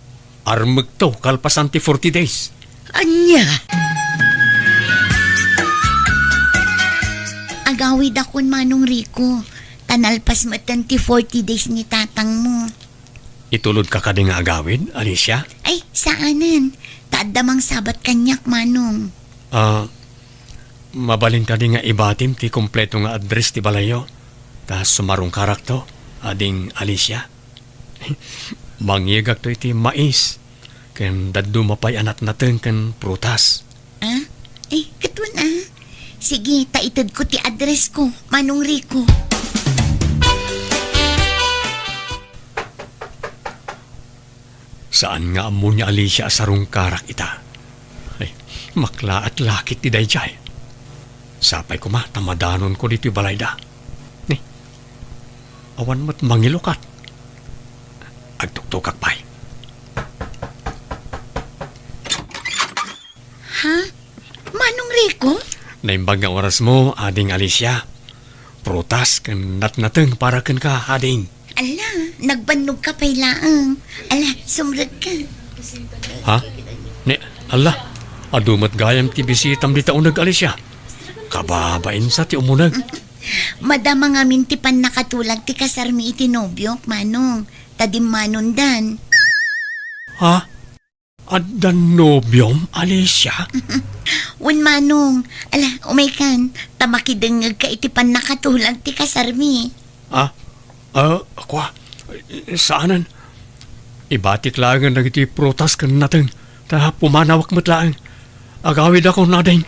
Armekto kalpasan ti forty days. Ania? Agawidakon, Manong Rico. Ta nalpas metten ti forty days ni tatangmo. Itulodka kadi nga agawid, Alicia? Ay, saanen. Ta adda mangsabat kaniak, Manong. Ah, mabalin kadi nga ibatim ti kompleto nga address ti balayyo? Ta sumarungkarakto, ading Alicia. Mangngegakto iti mais, ken dadduma pay a natnateng ken prutas. Ah? Eh, katon, ah. Sige, ta itedko ti address ko, Manong Rico. Saan nga ammo ni Alicia a sarungkarak ita? Ay, maklaat lakit ti daydiay. Sapay koma ta madanonko ditoy balayda. Ni, awan met mangilukat. Agtuktokak pay. Ha? Manong Rico? Naimbag nga orasmo, ading Alicia. Prutas ken natnateng para kenka, ading. Ala, nagbannogka pay laeng. Ala, sumrekka. Ha? Ni, ala, adu met gayam ti bisitam dita uneg, Alicia. Kababain sa ti umuneg. Madama ngamin ti pannakatulag ti kasarmi iti nobiok, Manong. Ta dimmanondan. Ha? Adda nobiom, Alicia? Wen, Manong. Ala, umaykan. Ta makidengngegka iti pannakatulag ti kasarmi. Ah? Ah, kua? Saanen. Ibatik laengen dagiti prutas ken nateng. Ta pumanawak met laeng. Agawidakon, ading.